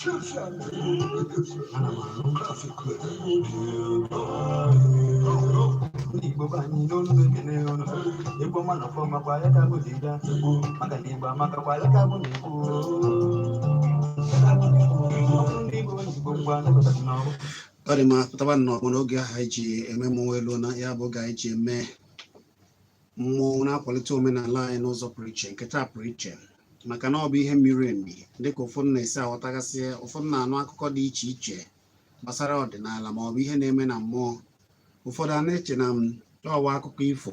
Ana m anụ ndị Igbo be anyị n'olu m ekene unu. Igbo ma na ọfọma kwa ya ka mụ ji bịa, maka na Igbo amakakwa ya ka mụ na-ekwu. Ọ bụrụ na Igbo onye Igbo ngwa anabata n'ọrụ. Ọ dị mma, pụtaba nnọọ n'oge ahụ anyị ji eme mmọnwụ elu na ya bụ oge anyị ji eme mmọnwụ na-akwalite omenala anyị n'ụzọ pụrụ iche. Nke taa pụrụ iche maka na ọ bụ ihe miri emi, dịka ụfọdụ na-esi aghọtagasị. Ụfọdụ na-anụ akụkọ dị iche iche gbasara ọdịnala ma ọ bụ ihe na-eme na mmụọ. Ụfọdụ a na-eche na ọ wụ akụkọ ifo,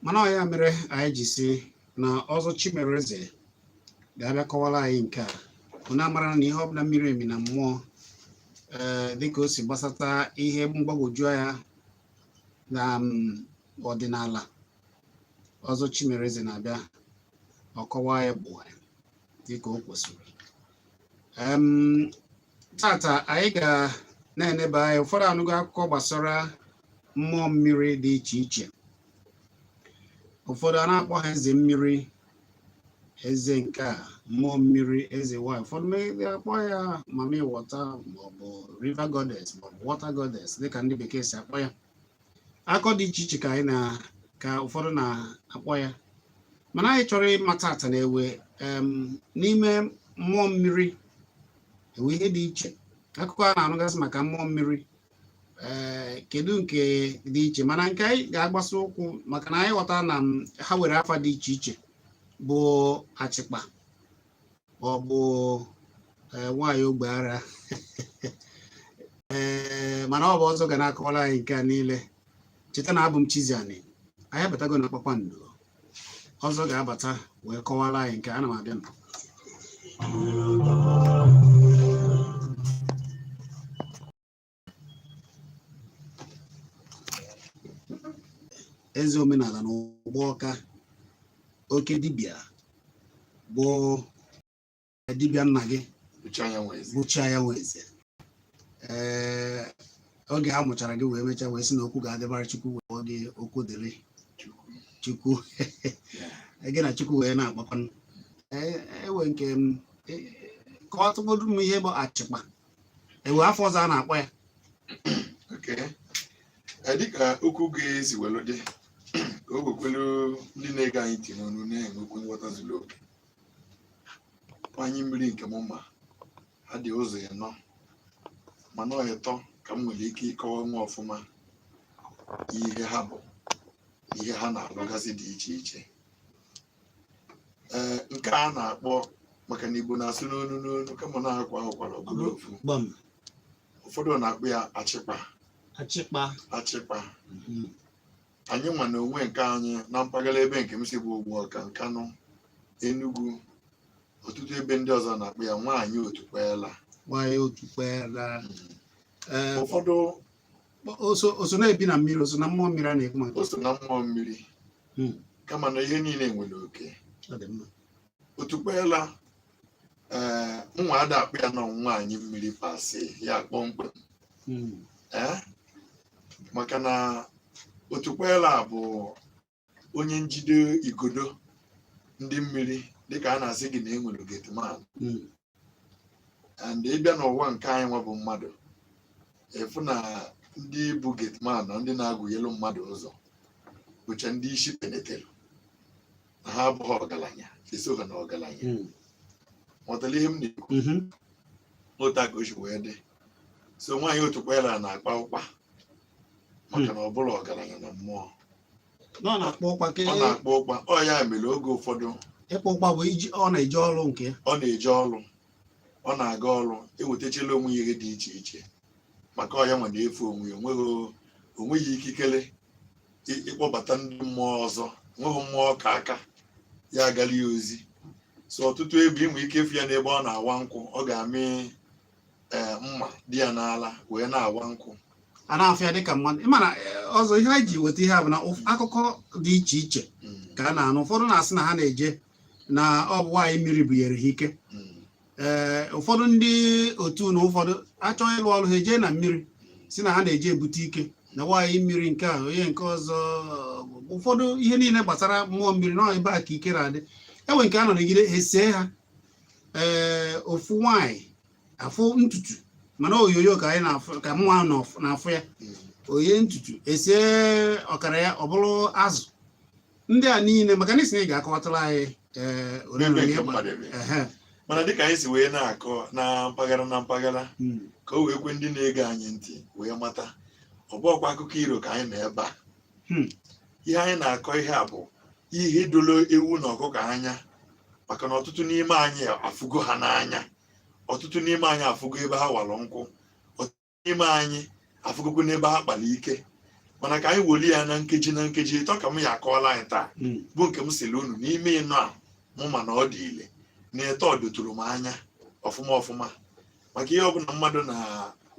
mana ọ ya mere anyị ji sị na Ọzọ Chimereze ga-abịa kọwara anyị nke a. Unu amara na ihe ọbụla miri emi na mmụọ, ee, dịka o si gbasata ihe mgbagwoju anya na ọdịnala, Ọzọ Chimereze na-abịa ọ kọwaa ya bụ dịka o kwesịrị. Tata anyị ga na-eneba anya. Ụfọdụ anụgo akụkọ gbasara mmụọ mmiri dị iche iche. Ụfọdụ a na-akpọ ha eze mmiri, eze nke a, mmụọ mmiri, eze nwanyị. Ụfọdụ akpọ ya mami water maọbụ river goddess maọbụ water goddess, dịka ndị bekee si akpọ ya. Akọ dị iche iche ka anyị na ka ụfọdụ na-akpọ ya, mana anyị chọrọ ịma tata na-ewe n'ime mmụọ mmiri ewe ihe dị iche. Akụkọ a na-anụgasị maka mmụọ mmiri, ee, kedu nke dị iche? Mana nke anyị ga-agbasa ụkwụ, maka na anyị ghọta na ha were afa dị iche iche, bụ achịkpa, ọ bụ nwaanyị ogbe ara. Ee, mana ọ bụ ọzọ ga na-akọwara anyị nke a niile. Cheta na abụ m Chiziani. Anyị abatago na Kpakpando. Ọzọ ga-abata wee kọwara anyị nke ana m abịa. Eze omenala na Ugbawka, oke dibịa, bụ dibịa nna gị bụ Chianyanweze. Ee, oge ha mụchara gị wee mechaa wee sị na okwu ga-adịbara Chukwu, wee kpọọ gị okwu dịrị Chukwu. Gị na Chukwu wee na-akpakwanụ. Ewe nke kọwatụgodu m ihe bụ achịkpa. Ewe afa ọzọ a na-akpọ ya? Okay. Dịka okwu gị si welu dị, ka o wekwelu ndị na-ege anyị ntị n'ọnụ na-enwekwu nghọta zuru oke. Nwaanyị mmiri nke m ma ha dị ụzọ ịnọ, mana ọ ịtọ ka m nwere ike ịkọwa nwa ọfụma ihe ha bụ, ihe ha na-alụgasị dị iche iche. Ee, nke a na-akpọ, maka na Igbo na-asụ n'onu n'onu kama na-akwa ụkwara ọbụla ofu. Ụfọdụ na-akpọ ya achịkpa. Achịkpa. Achịkpa. Anyị nwa na onwe nke anyị na mpaghara ebe nke m si bụ Ugbawka, Nkanụ, Enugu, ọtụtụ ebe ndị ọzọ na-akpọ ya nwaanyị otukpela. Nwaanyị otukpela. Ee. Ụfọdụ O so na-ebi na mmiri, o so na mmụọ mmiri a na-ekwu maka O so na mmụọ mmiri. Kama na ihe niile nwere oke. Ọ dị mma. Otukpela, ee, nwa ada akpọ ya nọ nwaanyị mmiri pasị ya kpọmkwem. Ee, maka na otukpela bụ onye njide igodo ndị mmiri, dịka a na-asị gị na e nwere gateman. And ịbịa n'ụwa nke anyị nwa bụ mmadụ, efu na ndị bụ gateman na ndị na-agụnyelu mmadụ ụzọ bụcha ndị isi penetere, na ha abụghị ọgaranya, eso ha na ọgaranya. Ghọtara ihe m na-ekwu? Mhm. Otu a ka o si wee dị. So nwaanyị otukpela na-akpa ụkpa maka na ọ bụrụ ọgaranya na mmụọ. Na ọ na-akpa ụkpa ka Ọ na-akpa ụkpa. Ọ ya mere oge ụfọdụ Ịkpa ụkpa bụ iji ọ na-eje ọrụ nke ya. Ọ na-eje ọrụ, ọ na-aga ọrụ, ewetachila onwe ya ihe dị iche iche, maka ọ ya nwe na-efu onwe ya. Onweghị ikikere ịkpọbata ndị mmụọ ọzọ, nweghị mmụọ ka aka ya agala ya ozi. So ọtụtụ ebe inwe ike ịfụ ya n'ebe ọ na-awa nkwụ, ọ ga-amị ee mma dị ya n'ala wee na-awa nkwụ. A na-afụ ya dịka mmadụ. Ịma na ọzọ ihe anyị ji weta ihe a bụ na akụkọ dị iche iche ka a na-anụ. Ụfọdụ na-asị na ha na-eje na ọ bụ nwaanyị mmiri bunyere ha ike. Ee, ụfọdụ ndị otu na ụfọdụ achọghị ịlụ ọrụ, ha eje na mmiri si na ha na-eje ebute ike na nwaanyị mmiri nke a. Onye nke ọzọ, ụfọdụ ihe niile gbasara mmụọ mmiri na ebe a ka ike na-adị. Enwe nke a nọ nọgide ha esee ha. Ee, ofu nwaanyị afụ ntutu, mana oyoyo ka anyị na-afụ, ka mụnwa na-afụ ya, oye ntutu esie ọkara ya, ọ bụrụ azụ ndị a niile, maka na isi na ị ga-akọwatara anyị, ee, ole na N'ebe ole nke ịgba. mmadụ. Mana dịka anyị si wee na-akọ na mpaghara na mpaghara, ka o wee kwe ndị na-ege anyị ntị wee mata, ọ bụghịkwa akụkọ iro ka anyị nọ ebe a. Ihe anyị na-akọ ihe a bụ ihe dolo ewu na ọkụkọ anya, maka na ọtụtụ n'ime anyị afụgo ha n'anya, ọtụtụ n'ime anyị afụgo ebe ha walụ nkwụ, ọtụtụ n'ime anyị afụgokwu n'ebe ha kpara ike. Mana ka anyị weli ya na nkeji na nkeji ịtọ ka m ya akọwala anyị taa, bụ nke m siri unu n'ime ịnọ a mụ ma na ọ dị ile na ịtọ doturu m anya ọfụma ọfụma, maka ihe ọbụla mmadụ na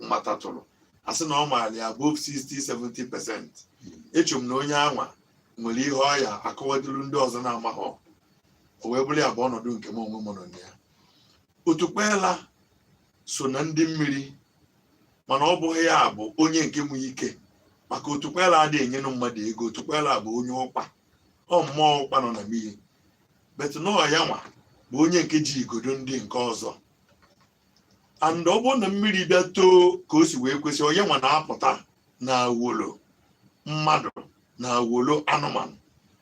matatụrụ, asị na ọ maara ya above 60-70%, eche m na onye anwa nwere ihe ọya akọwaduru ndị ọzọ na-amaghọ. O wee bụrụ ya bụ ọnọdụ nke m onwe m nọ na ya. Otukpela so na ndị mmiri, mana ọ bụghị ya bụ onye nke nwe ike, maka otukpela adịghị enyenụ mmadụ ego. Otukpela bụ onye ụkpa, ọ mmụọ ụkpa nọ na mmiri, but nọọ ya nwa bụ onye nke ji igodo ndị nke ọzọ. And ọ bụrụ na mmiri bịa too ka o si wee kwesị, onye nwa na-apụta na awolo mmadụ na awolo anụmanụ,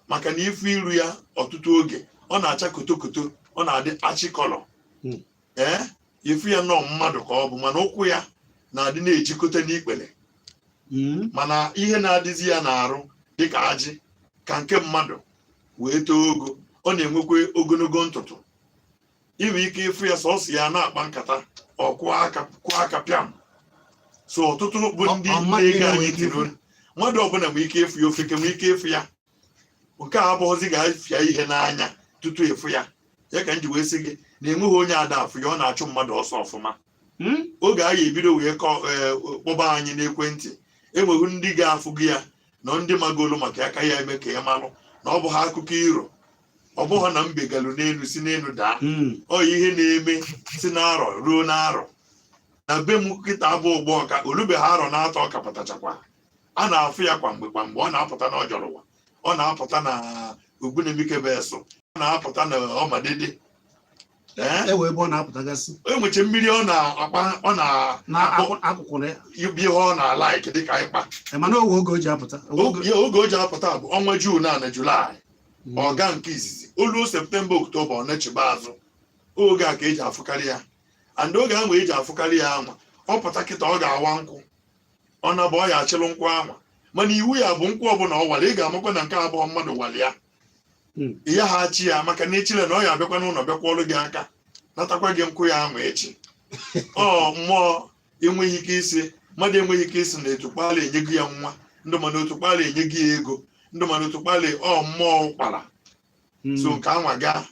maka na ifu iru ya ọtụtụ oge ọ na-acha kotokoto, ọ na-adị achịkọlọ. Ee, ifu ya nọ mmadụ ka ọ bụ, mana ụkwụ ya na-adị na-ejikọta n'ikpere, mana ihe na-adịzi ya n'arụ dịka ajị ka nke mmadụ wee too ogo. Ọ na-enwekwa ogologo ntutu. Inwe ike ịfụ ya sọsọ ya na-akpa nkata, ọ kụọ aka, kụọ aka pịam. So ọtụtụ bụ ndị Ọ mmadụ na-ege niile anyị nwere ike ntị ịfụ. n'olu. Mmadụ ọbụla nwere ike ịfụ ya, ofeke nwere ike ịfụ ya. Nke a abụghịzi ga-afịa ihe n'anya tutu ịfụ ya. Ya ka m ji wee sị gị na enweghị onye ada afụ ya. Ọ na-achụ mmadụ ọsọ ọfụma. Oge a ga-ebido wee kpọba anyị n'ekwentị, enweghị ndị ga-afụ gị ya na ndị magolu maka ya ka ya eme ka ya malụ na ọ bụ ha akụkọ iro, ọ bụghị na mbe galụ n'elu si n'elu daa. Ọ ihe na-eme si n'arọ ruo n'arọ na be m kịta abụ ụgbọ ọka olube ha arọ na-atọ ọka pụtachakwa. A na-afụ ya kwa mgbe kwa mgbe. Ọ na-apụta na ọjọrọwa, ọ na-apụta na ogbunamikebesụ, ọ na-apụta na ọmadịdị. Ee. Ewe ebe ọ na-apụtagasị. Enweche mmiri ọ na-akpa, ọ na na-akpọ akụkụ ya. Ihe ọ na-alaiki dịka ịkpa. Mana oge oge o ji apụta Oge o ji apụta bụ ọnwa June na Julaị. Ọga nke izizi oluo Septemba, Oktoba, ọ na-echebe azụ. Oge a ka eji afụkarị ya, and oge ahụ eji afụkarị ya anwa ọ pụta kịta, ọ ga-awa nkwụ, ọ na-bụ ọ ya achịlụ nkwụ anwa. Mana iwu ya bụ nkwụ ọbụla ọ wara, ị ga-amakwa na nke abụọ mmadụ wara ya. Ya ha achị ya, maka na echile na ọ ya abịakwa n'ụlọ bịakwa ọrụ gị aka, natakwa gị nkwụ ya anwa echi. Ọ mmụọ enweghị ike isi mmadụ, enweghị ike isi na etukpala enyego ya nwa ndụ, mana otukpala enyego ya ego ndụ, mana otukpala ọ mmụọ kpara. So nke anwa gaa,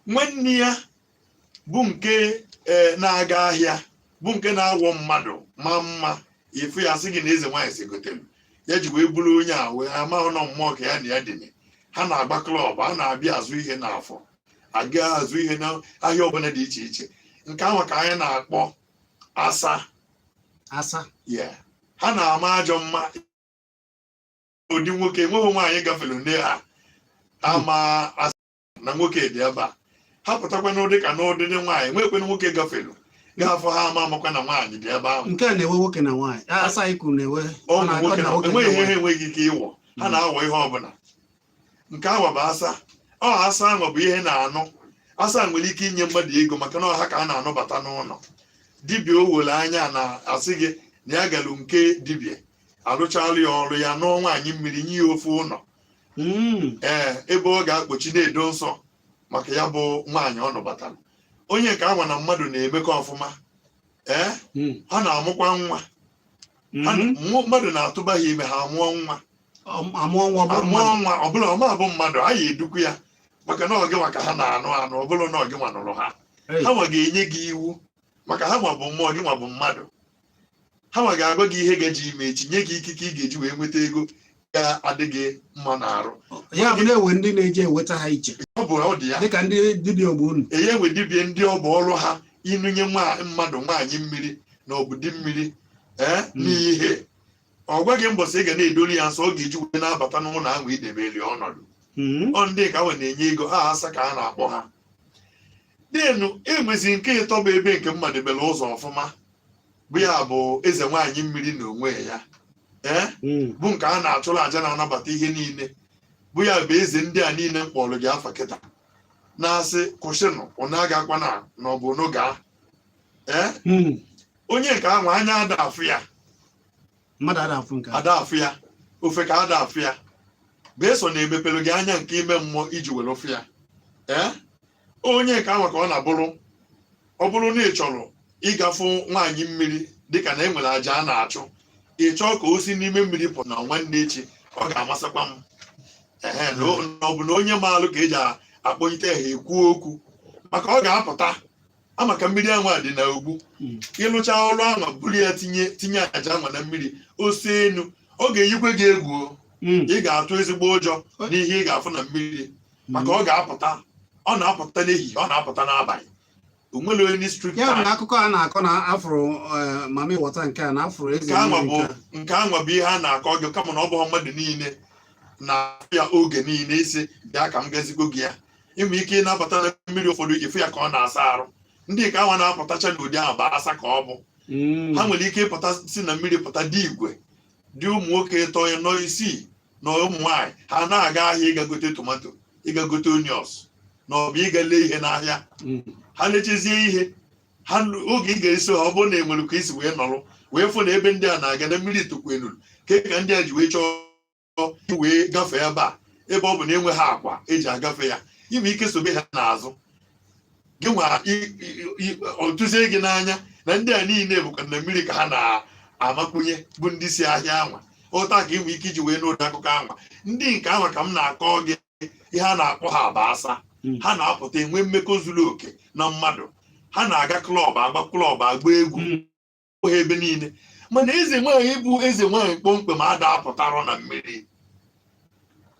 nwanne ya bụ nke na-aga ahịa, bụ nke na-awọ mmadụ ma mma. Ifu ya sị gị na eze nwaanyị si gotere ya ji wee bụrụ onye a wee ama nọ mmụọ ka ya na ya dịnị. Ha na-agba club, ha na-abịa azụ ihe n'afọ, aga azụ ihe n'ahịa ọbụla dị iche iche. Nke ahụ ka anyị na-akpọ asa. Asa. Ya ha na-ama ajọ mma ụdị nwoke. Enweghị nwaanyị gafere nne ha ama asa na nwoke dị ebe a. Ha pụtakwa n'ụdị ka n'ụdịdị nwaanyị, nwekwana nwoke gafere ga-afọ ha ama amakwa na nwaanyị dị ebe ahụ. Nke a na-ewe nwoke na nwaanyị. Asa anyị kwuru na-ewe ọ ụmụ na-akọ nwoke na na nwoke na enweghị ihe ha nwaanyị. enweghị ike ịwọ ha na-awọ ihe ọbụla. Nke awa bụ asa. Ọ asa ahụ bụ ihe na-anụ. Asa nwere ike inye mmadụ ego, maka na ọha ka a na-anụbata n'ụlọ dibịa. O were anya na-asị gị na ya galụ nke dibịa, arụchala ya ọrụ ya, nụọ nwaanyị mmiri, nye ya ofe ụlọ. Ee, ebe ọ ga-akpọchi na-edo nsọ maka ya bụ nwaanyị ọ nụbatara. Onye nke anwa na mmadụ na-emekọ ọfụma, ee. Ha na-amụkwa nwa ha. Mmadụ na-atụba ha ime, ha amụọ nwa. Amụọ nwa, ọ bụrụ amụọ mmadụ. Nwa ọbụla ọma bụ mmadụ, a ya edukwu ya, maka na ọgịnwa ka ha na-anụ anụ. Ọ bụrụ na ọgịnwa nụrụ ha, Hey. ha nwa ga-enye gị iwu, maka ha nwa bụ mmụọ, gị nwa bụ mmadụ. Ha nwa ga-agwa gị ihe ga-eji ime echi, nye gị ikike ị ga-eji wee nweta ego ga-adị gị mma n'arụ. Ya bụ na-ewe ndị na-eji eweta ha iche. Ọ bụ ọ dị ya. Dịka ndị dibịa ogbu unu. Enye enwe dibịa ndị ọ bụ ọrụ ha ịnụnye nwa mmadụ nwaanyị mmiri na ọbụdị mmiri, ee. N'ihe ọ gwa gị mbọsị ị ga na-edori ya nsọ, ọ ga-eji wee na-abata n'ụlọ ahụ idebeli ọnọdụ. Ọ ndị ka nwe na-enye ego ha, asa ka a na-akpọ ha. Denu enwezi nke ịtọ bụ ebe nke mmadụ bere ụzọ ọfụma, bụ ya bụ eze nwaanyị mmiri na onwe ya, ee, bụ nke a na-achụrụ aja na-anabata ihe niile, bụ ya bụ eze ndị a niile m kpọrọ gị afa kịta, na-asị kwụsịnụ, ụnụ agakwana na ọ bụ ụnụ gaa, ee. Onye nke ahụ anya ada afụ ya. Mmadụ ada afụ nke a. Ada afụ ya, ofe ka ada afụ ya, bụ eso na-emepere gị anya nke ime mmụọ iji were fụ ya. Ee, onye nke ahụ ka ọ na-abụrụ, ọ bụrụ na ị chọrọ ịgafụ nwaanyị mmiri, dịka na e nwere aja a na-achụ, ị chọọ ka o si n'ime mmiri pụ na nwanne echi, ọ ga-amasịkwa m, ehe, na ọ bụ na onye maalụ ka eji akpọlite ha ekwu okwu, maka ọ ga-apụta ama ka mmiri anwa dị na ogbu. Ịlụcha ọrụ anwa, buru ya tinye tinye aja anwa na mmiri, ose enu, ọ ga-eyikwe gị egwu o. Ị ga-atụ ezigbo ụjọ n'ihe ị ga-afụ na mmiri, maka ọ ga-apụta, ọ na-apụta n'ehihie, ọ na-apụta n'abalị, o nwere onye strict Ya bụ time. na akụkọ a na-akọ na afụrụ mami water nke a na afụrụ eze Nke anwa mmiri bụ nke a. Nke anwa bụ ihe a na-akọ gị, kama na ọ bụghị mmadụ niile na ya oge niile isi bịa ka m gazigo gị ya. Inwe ike ịnabata na mmiri ụfọdụ, ịfụ ya ka ọ na-asa arụ. Ndị nke anwa na-apụtacha n'ụdị ahụ bụ asa ka ọ bụ. Ha nwere ike ịpụta si na mmiri pụta, dị igwe, dị ụmụ nwoke ịtọ, nọ isii na ụmụ nwaanyị, ha na-aga ahịa ịga gote tomato, ịga gote onions, na ọ bụ ịga lee ihe n'ahịa. Ha lechezie ihe ha, oge ị ga-eso ha, ọ bụrụ na enwere ka isi wee nọrọ wee fụ na ebe ndị a na-aga na mmiri tokwenuru ka ka ndị a ji wee chọọ wee gafee ebe a, ebe ọ bụ na enweghị akwa eji agafe ya, inwe ike sobe ha n'azụ gị nwa, ọ tụzie gị n'anya na ndị a niile bụkwa na mmiri ka ha na-amakpunye, bụ ndị si ahịa anwa ụta, ka inwe ike iji wee n'ụdị akụkọ anwa. Ndị nke anwa ka m na-akọ gị, ihe a na-akpọ ha bụ asa. Ha na-apụta enwe mmekọ zuru oke na mmadụ, ha na-aga club, agba club, agba egwu ha ebe niile. Mana eze nwaanyị bụ eze nwaanyị kpọmkwem ada apụtarụ na mmiri.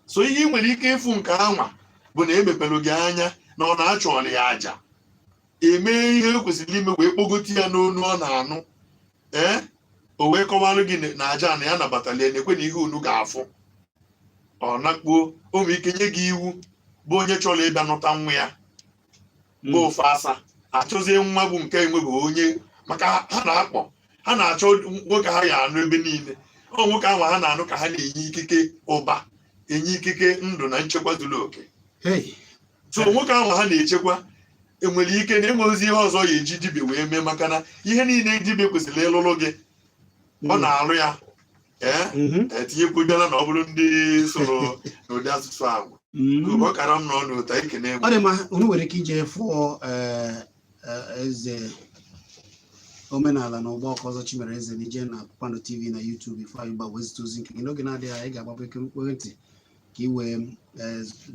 So ihe ị nwere ike ịfụ nke anwa bụ na emepere gị anya na ọ na-achọrọ ya aja, emee ihe e kwesịrị ime wee kpọgote ya n'onu ọ na-anụ, ee, o wee kọwalụ gị na aja na ya nabatala ya, na-ekwe na ihe unu ga-afụ, ọ nakpuo. O nwere ike nye gị iwu, bụ onye chọrọ ịbịa nụta nwa ya bụ ofe asa achọzie nwa bụ nke enwebeghị onye, maka ha na-akpọ, ha na-achọ nwoke ha ya anụ ebe niile. Ọ nwoke ahụ ha na-anụ ka ha na-enye ikike ụba, enye ikike ndụ na nchekwa zuru oke. Hey. So nwoke ahụ ha na-echekwa enwere ike na enweghịzi ihe ọzọ ya eji dibịa wee mee, maka na ihe niile dibịa kwesịrị ịlụrụ gị, ọ na-arụ ya, ee. Etinyekwu bịala na ọ bụrụ ndị soro n'ụdị asụsụ ahụ, ka ọ kara m nọ n'ụta ekene m. Ọ dị mma. Unu nwere ike ije fụọ eze omenala na ụgbọ ọkọ ọzọ Chimere Eze na ije na Kpakpando TV na YouTube, Ifeanyị Ụba, wee zite ozi nke gị. N'oge na-adịghị anya, ị ga-agbapụ ekwentị ka ị wee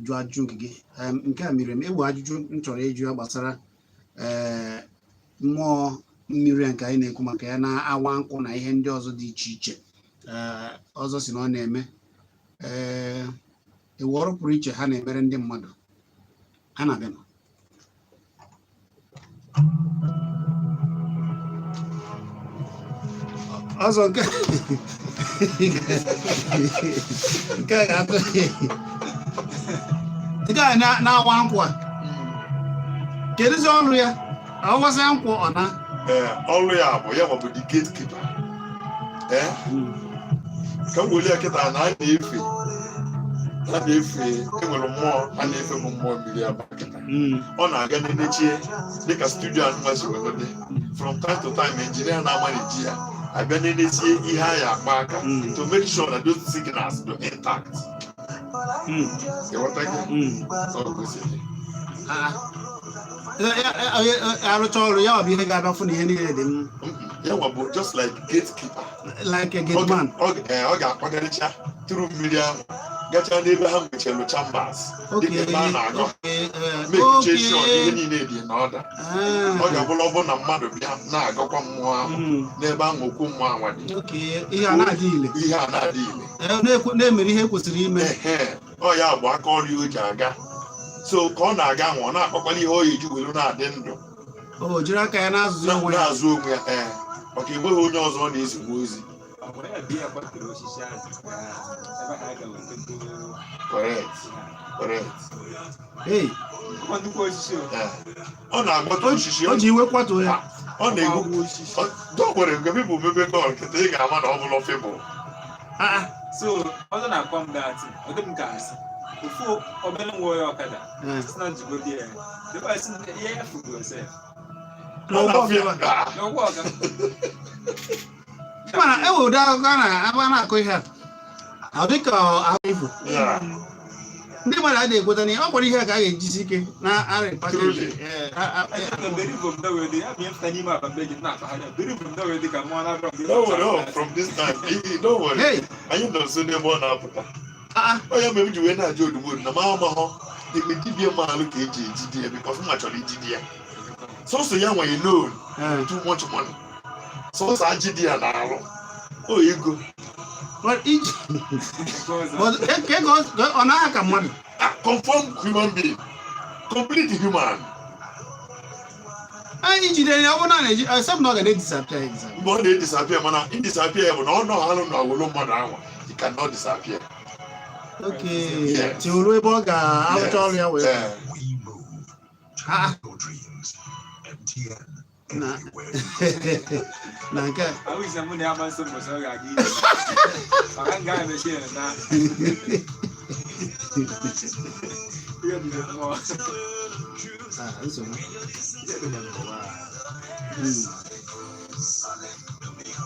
jụọ ajụjụ nke gị. Nke a miri emi, ewu ajụjụ m chọrọ ịjụ ya gbasara mmụọ mmiri a nke anyị na-ekwu maka ya na-awa nkwụ na ihe ndị ọzọ dị iche iche. Ọzọ si na ọ na-eme, ewu ọrụ pụrụ iche ha na-emere ndị mmadụ ha na-abịa nọ. Ọzọ nke a ga-atụ nke a na-awa nkwụ a, kedụzi ọrụ ya? Ọwasịa nkwụ ọ na Ee, ọrụ ya bụ ya bụ the gatekeeper. Ee, ka m were ya kịta na a na-efe enwere mmụọ a na-efe, bụ mmụọ mmiri aba kịta. Ọ na-aga n'enechie dịka studio anụnwa si wee dị. From time to time, engineer na-amaniji ya abịa n'enezie ihe a ya akpa aka to make sure that those signals do intact. Ịghọta gị? Ọ kwesịrị. Ah, arụcha ọrụ ya, ọ bụ ihe ga-abịa fụ na ihe niile dị mma? Ya nwa bụ just like gatekeeper. Like a Ọ gate man. Ọ ga-akpagarịcha tụrụ mmiri ahụ gachaa n'ebe ha nwechara chambers, dịka ebe a na-agọ, make sure ihe niile dị n'order. Ọ ga-abụrụ, ọ bụ na mmadụ bịa na-agọkwa mmụọ ahụ n'ebe ahụ, okwu mmụọ anwa dị. Okay, ihe a na-adị ile. Ihe a na-adị ile. Na-emere ihe kwesịrị ime. Ehe, ọ ya bụ aka ọrịa o ji aga. So ka ọ na-aga ahụ, ọ na-akpakwala ihe ọ ga-eji welu na-adị ndụ. O jiri aka ya na-azụzi onwe ya. Na-azụ onwe ya, ee, maka enweghị onye ọzọ ọ na-ezigbo ozi. Ọ bụ ya bịa gbatụrụ osisi ahụ ka ebe ha ga-ewetego. Correct, correct. Hey, Ọ nnukwu osisi o. Eh, ọ na-agbata osisi. O ji iwe kwatuo ya. Ọ na-egbu. Ọgwụ osisi. Don't worry, nke people mebe call kịta, ị ga-ama na ọ bụla fable. Ah, ah. So ọzọ na-akọ m datị, ọ dị m ka asị ofu obere nwa onye ọkada si na njigodi ya dịkwa sị na ihe ya fugo sef. Ọ N'ụgbọ na-afịa. ọbịa. Ah, N'ụgwọ ọga. Mana e nwere ụdị akụkọ a na-akọ ihe a. Ọ dị ka akụkọ ifo. Ndị mmadụ adịghị ekweta na ọ kwara ihe a ka a ga-ejisi ike na-arị. Truly. Berivo m dawe dị ya bịa mfta n'ime aba mbe gị na-akpagharị ya berivo m dawe dị ka mmụọ na-abịa mgbe. Don't worry, oh, from this time, don't worry. Hey, Anyị nọ nso n'ebe ọ na-apụta. ah, ah. Ọ ya mere m ji wee na-ajụ odumodu na ma amahọ ebe dibịa maalụ ka eji ejide ya, because mma chọrọ ijide ya. Sọsọ ya nwere loan too much money. Sọsọ ajidi ya na-alụ. O ego. But ka ọ na-aha ka mmadụ. Ah, confirm human being. Complete human. Anyị jidere ya, ọ bụrụ na a na-eji, except na ọ ga na-edisappear edisappear. Mgbe ọ na-edisappear, mana indisappear bụ na ọ nọ alụ na ọwụlụ mmadụ anwa. He cannot disappear. Okay, Yes. tiwuru ebe ọ ga-arụcha ọrụ ya wee. Eh, We move. Ah. Your dreams. MTN. Na. Everywhere you go. Na nke a. Ahụ isi mụ na ya ma nso mbọsị ọ ga-aga ije maka nga emechi ya na ihe dị mmụọ. Ah, nsogbu. Ihe dị n'ụwa. Do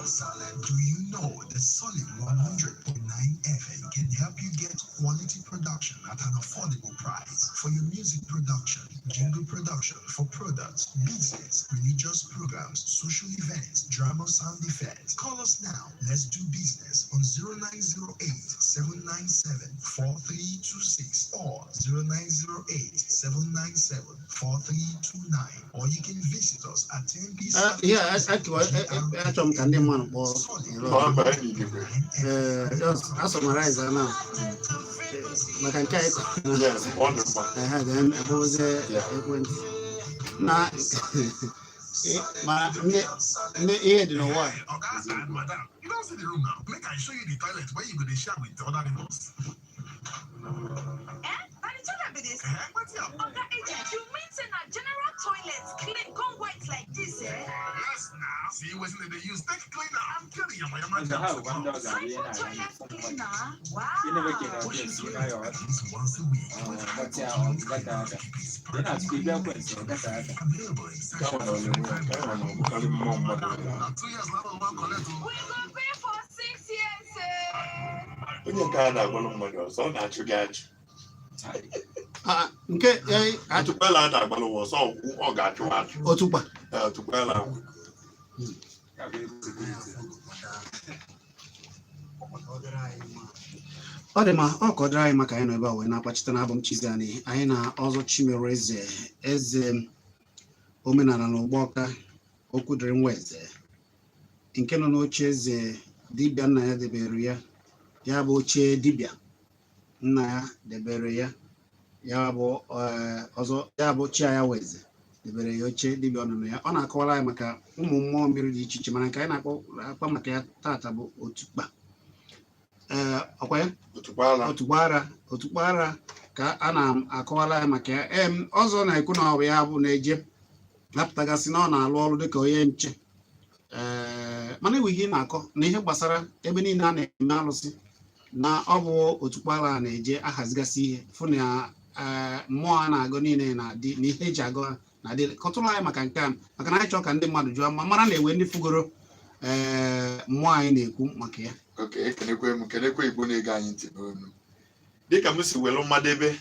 you know the Solid 100.9 FM can help you get quality production at an affordable price for your music production, jingle production for products, business, religious programs, social events, drama sound effects? Call us now. Let's do business on 0908 797 4326 or 0908 797 4329, or you can visit us at 10B. Ah, ihe a achọrọ m ka ndị mmadụ kpọọ. Ọ banye n'igwe. Ee, just a summarize na maka nke a ịkọ. Yes, ọ dị mma. Ehe, then akpọzie ekwentị na ma ndị ihe dị n'ụwa a. Oga and madam, you don see the room now. Make I show you the toilet where you go dey share with other neighbors. Eh? Na the toilet be this? Eh, wetin happen? Oga agent, you mean say na general toilet clean come white like this, eh? Yes now. See wetin dem dey use take clean am and kill the yamayama Ndị ha germs bụkwa ndị ọ with. ga-abịa Hypo na toilet cleaner? Ị na-eme ka ị Wow. na-abịa esi na ya At least once a week with gbatị ahụ ọ gata aka ị na-atụkwa ibe ekwentị ọ gata aka. Available in Ka nwa na onye nwe, ka nwa na ọbụkarị mmụọ mmadụ nwere. Na 2 years landlord wan collect o. We go pay for 6 years, eh? Onye nke a na-agbalụ mmadụ ọsọ, ọ na-achụ gị achụ. Ah, nke Atụkpela a na-agbalụ ụwa ọsọ, ọ ga-achụ achụ. Otukpa. Eh, atụkpela ahụ. Ya bụ ego security. Ọ dị mma, ọ ka ọ dịrị anyị maka anyị nọ ebe a wee na-akpachite na abụ m Chiziani. Anyị na ọzọ Chimere Eze, eze omenala na Ụgbọka, okwu dịrị nwa eze nke nọ n'oche eze dibịa nna ya debere ya, ya bụ oche dibịa nna ya debere ya, ya bụ ọzọ ya bụ chi ya weze debere ya oche dibịa ọnụnụ ya. Ọ na-akọwara anyị maka ụmụ mmụọ mmiri dị iche iche, mana nke anyị na-akpọ akpa maka ya tata bụ otukpa. Ee, ọkwa ya. Otukpala. Otukpara, otukpara ka a na-akọwara ya maka ya. Em ọzọ na-ekwu na ọ bụ ya bụ na-eje napụtagasị na ọ na-alụ ọrụ dịka onye nche. Ee, mana enwe ihe ị na-akọ na ihe gbasara ebe niile a na-eme alụsị na ọ bụ otukpara a na-eje ahazigasị ihe fụ na ee, mmụọ a na-agụ niile na-adị na ihe eji agụ ha na-adị. Kọtụrụ anyị maka nke a, maka na anyị chọọ ka ndị mmadụ jụọ ma mara na ewe ndị fugoro ee mmụọ anyị na-ekwu maka ya. Ok, ekenekwe m, kenekwe Igbo na-ege anyị ntị n'onu. Dịka m si welu mmadebe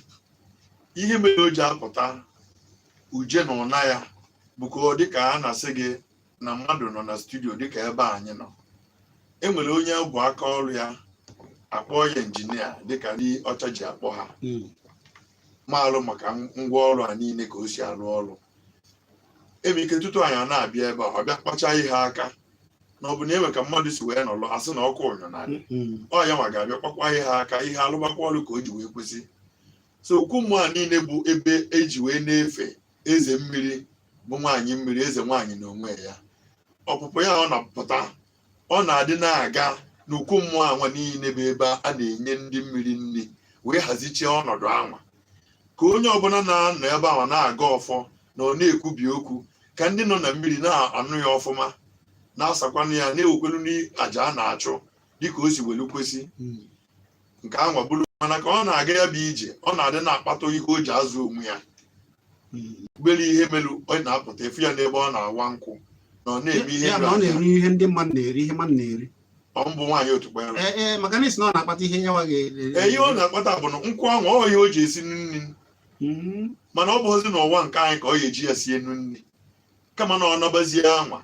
ihe mere o ji apụta uje na ụna ya bụ ka ọ dịka a na-asị gị na mmadụ nọ na studio, dịka ebe a anyị nọ, e nwere onye bụ aka ọrụ ya akpọ ya injinia, dịka ndị ọcha ji akpọ ha, maalụ maka ngwa ọrụ a niile ka o si arụ ọrụ. Eme ike tutu anyị a na-abịa ebe a, ọ bịa kpacha ihe aka na ọ bụ na enwe ka mmadụ si wee nọlụ asị na ọkụ ụnyụ na ọ ya nwa ga-abịa kpakwa ihe aka, ihe alụgbakwa ọrụ ka o ji wee kwesị. So okwu mmụọ a niile bụ ebe eji wee na-efe eze mmiri, bụ nwaanyị mmiri, eze nwaanyị n'onwe ya. Ọpụpụ ya ọ na-apụta, ọ na-adị na-aga. N'ukwu mmụọ anwa niile bụ ebe a na-enye ndị mmiri nri, wee hazichie ọnọdụ anwa ka onye ọbụla na-anọ ebe ahụ na-aga ọfọ na ọ na-ekwubi okwu, ka ndị nọ na mmiri na-anụ ya ọfụma, na-asakwanụ ya, na-ewekwelu n'aja a na-achụ dịka o si welu kwesị. Nke anwa bụrụ, mana ka ọ na-aga ya bụ ije, ọ na-adị na-akpata ihe o ji azụ onwe ya. Obere ihe melu ọ na-apụta efu ya n'ebe ọ na-awa nkwụ na ọ na-eme ihe Ya dị na ọ anya. Na-eri ihe ndị mmadụ na-eri, ihe mmadụ na-eri. Ọ mbụ nwaanyị otukpa ya. Ee, maka na isi na ọ na-akpata ihe ya nwa Ee, ihe ọ na-akpata bụ na nkwụ ahụ, ọ ihe o ji esi nri. Mana ọ bụghịzi n'ụwa nke anyị ka ọ ga-eji ya sie nri, kama na ọ nabazie anwa,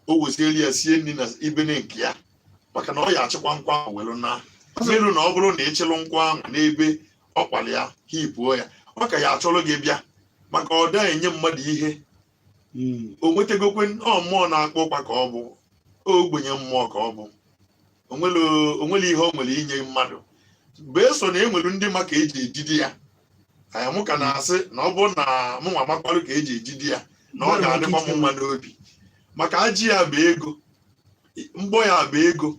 o wesieli ya sie nri na ibene nke ya, maka na ọ ya achịkwa nkwụ ahụ welu na melu na ọ bụrụ na ịchịlụ nkwụ ahụ n'ebe ọ kpara ya, hipuo ya, ọ ka ya achọrọ gị bịa, maka ọ da enye mmadụ ihe. O nwetagokwe ọ mmụọ na-akpọ ụkpa ka ọ bụ ogbenye mmụọ ka ọ bụ onwere ihe o nwere inye mmadụ bụ eso na enwere ndị ma ka eji ejide ya. Anyị mụ ka na-asị na ọ bụrụ na mụ nwa makwarụ ka eji ejide ya, na ọ ga-adịkwa m mma n'obi, maka ajị ya bụ ego, mgbọ ya bụ ego.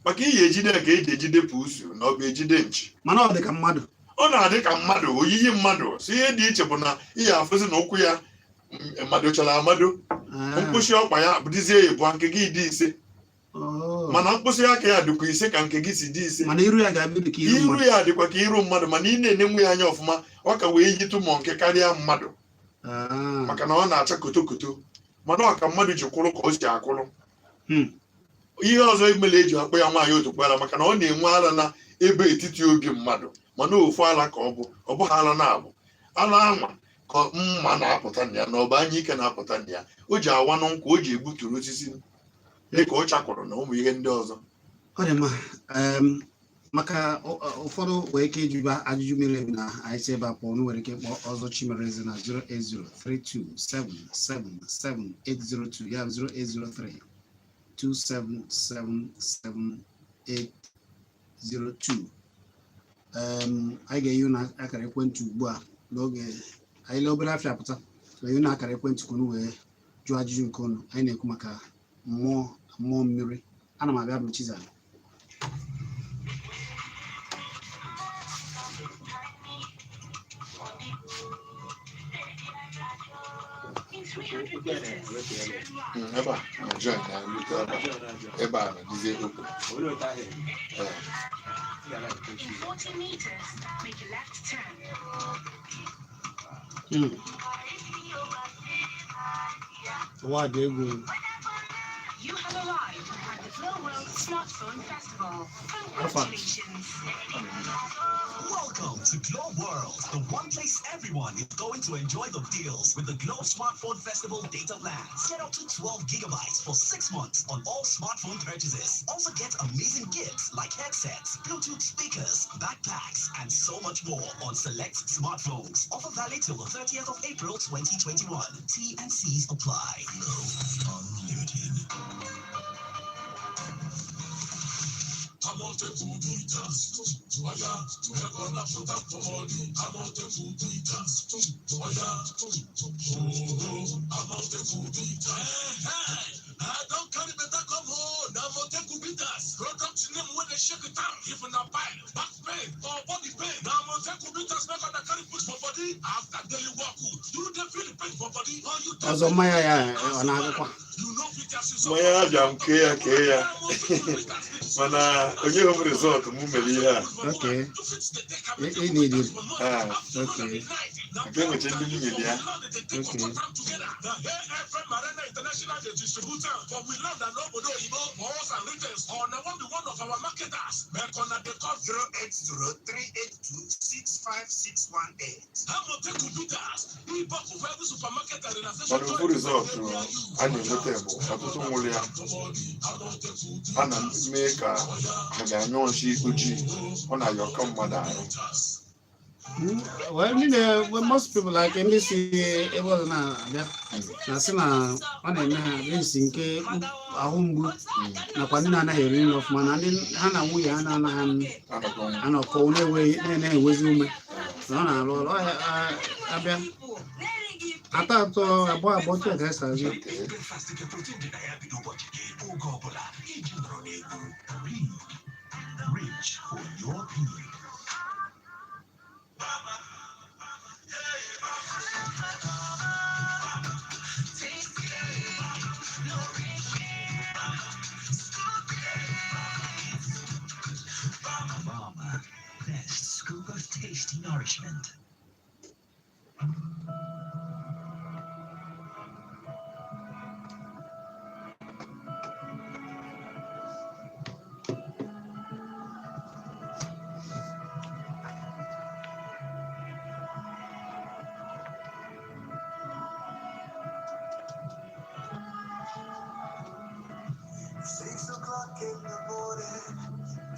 Maka iyi ejide ya ka eji ejide pusu na ọ bụ ejide nchi. Mana ọ dị ka mmadụ. Ọ na-adị ka mmadụ, oyiyi mmadụ. Si ihe dị iche bụ na ihe afụzi na ụkwụ ya madochara amado. Mkpịsị ọkpa ya dịzie ịbụa, nke gị dị 5. Mana mkpịsị aka ya dịkwa 5 ka nke gị si dị 5. Mana iru ya ga-abịa dị ka iru Iru mmadụ. ya dịkwa ka iru mmadụ, mana ị na-enenwe ya anya ọfụma, ọ ka wee yitụ ma nke karịa mmadụ. Maka na ọ na-acha kotokoto, mana ọ ka mmadụ ji kwụrụ ka o si akwụrụ. Ihe ọzọ emere eji akpọ ya nwaanyị otukwara, maka na ọ na-enwe ala na ebe etiti obi mmadụ, mana ofu ala ka ọ bụ, ọ bụghị ala na-abụ ala anwa ka mma na-apụta na ya, na ọ bụ anya ike na-apụta na ya. O ji awanụ nkwụ, o ji egbuturu osisi dịka ọ chakwụrụ na ụmụ ihe ndị ọzọ. Ọ dị mma. Maka ụfọdụ nwere ike ịjụba ajụjụ miri emi na anyị si ebe a pụọ, unu nwere ike ịkpọ Ọzọ Chimereze na 08032777802, ya bụ 08032777802. Anyị ga-enye unu akara ekwentị ugbu a n'oge anyị lee obere afịa pụta, ga-enye unu akara ekwentị ka unu wee jụọ ajụjụ nke unu. Anyị na-ekwu maka mmụọ, mmụọ mmiri. Ana m abịa, bụ m Chizzy. In 300 meters, turn right. Ebe a na join na rute ebe a, ebe a na-adịzie open. Ee. In 40 meters, make a left turn. Ụwa dị egwu. You have arrived at the Glo World Smartphone Festival. Congratulations. Welcome to Glo World, the one place everyone is going to enjoy the deals with the Glo Smartphone Festival data plans. Get up to 12 gigabytes for 6 months on all smartphone purchases. Also get amazing gifts like headsets, Bluetooth speakers, backpacks, and so much more on select smartphones. Offer valid till the 30th of April 2021. T and C's apply. Glo Unlimited. Amotekun Bitters, oya, make una put am for body. Amotekun Bitters, oya, oh, Amotekun Bitters. I don carry better come home. Na Amotekun Bitters. Product name wey dey shake it down. If na pile, back pain or body pain, na Amotekun Bitters make una carry put for body. After daily work, you dey feel the pain for body or you dey Ọzọ, mmanya ya ọ na-agụkwa? You no fit access. Mmanya ya bịa m kee ya, kee ya, mana onye hụ m result m mere ihe a. Okay. Ị na-edi. Ah, Okay. Nke nwecha ndị nwunye ya. Okay. The AFM Arena International dey distribute am for we land and obodo oyibo for us and retails, or na one be one of our marketers. Make una dey call 08038265618. Amotekun Bitters. E-bottle for every supermarket and relaxation. Mana ofu result a na-enweta bụ ọtụtụ nwụrụ ya a na-eme ka ha ga-anyụ nsị ojii, ọ na-ayọkọ mmadụ arụ. Well, well, most people, like ndị si ebe ọzọ na-abịa, na-asị na ọ na-eme ha esi nke ahụ mgbu, nakwa ndị na-anaghị eri nri ọfụma, na ndị ha na nwunye ha na-anaghị anọkọ anọkọ na-enweghị na-enwezi ume, na ọ na-arụ ọrụ. Ọ ya, abịa. Atọ atọ, abụọ abụọ, otu a ka esi azụ. Reach for your peak. Mama, best scoop of tasty nourishment. 6 o'clock in the morning,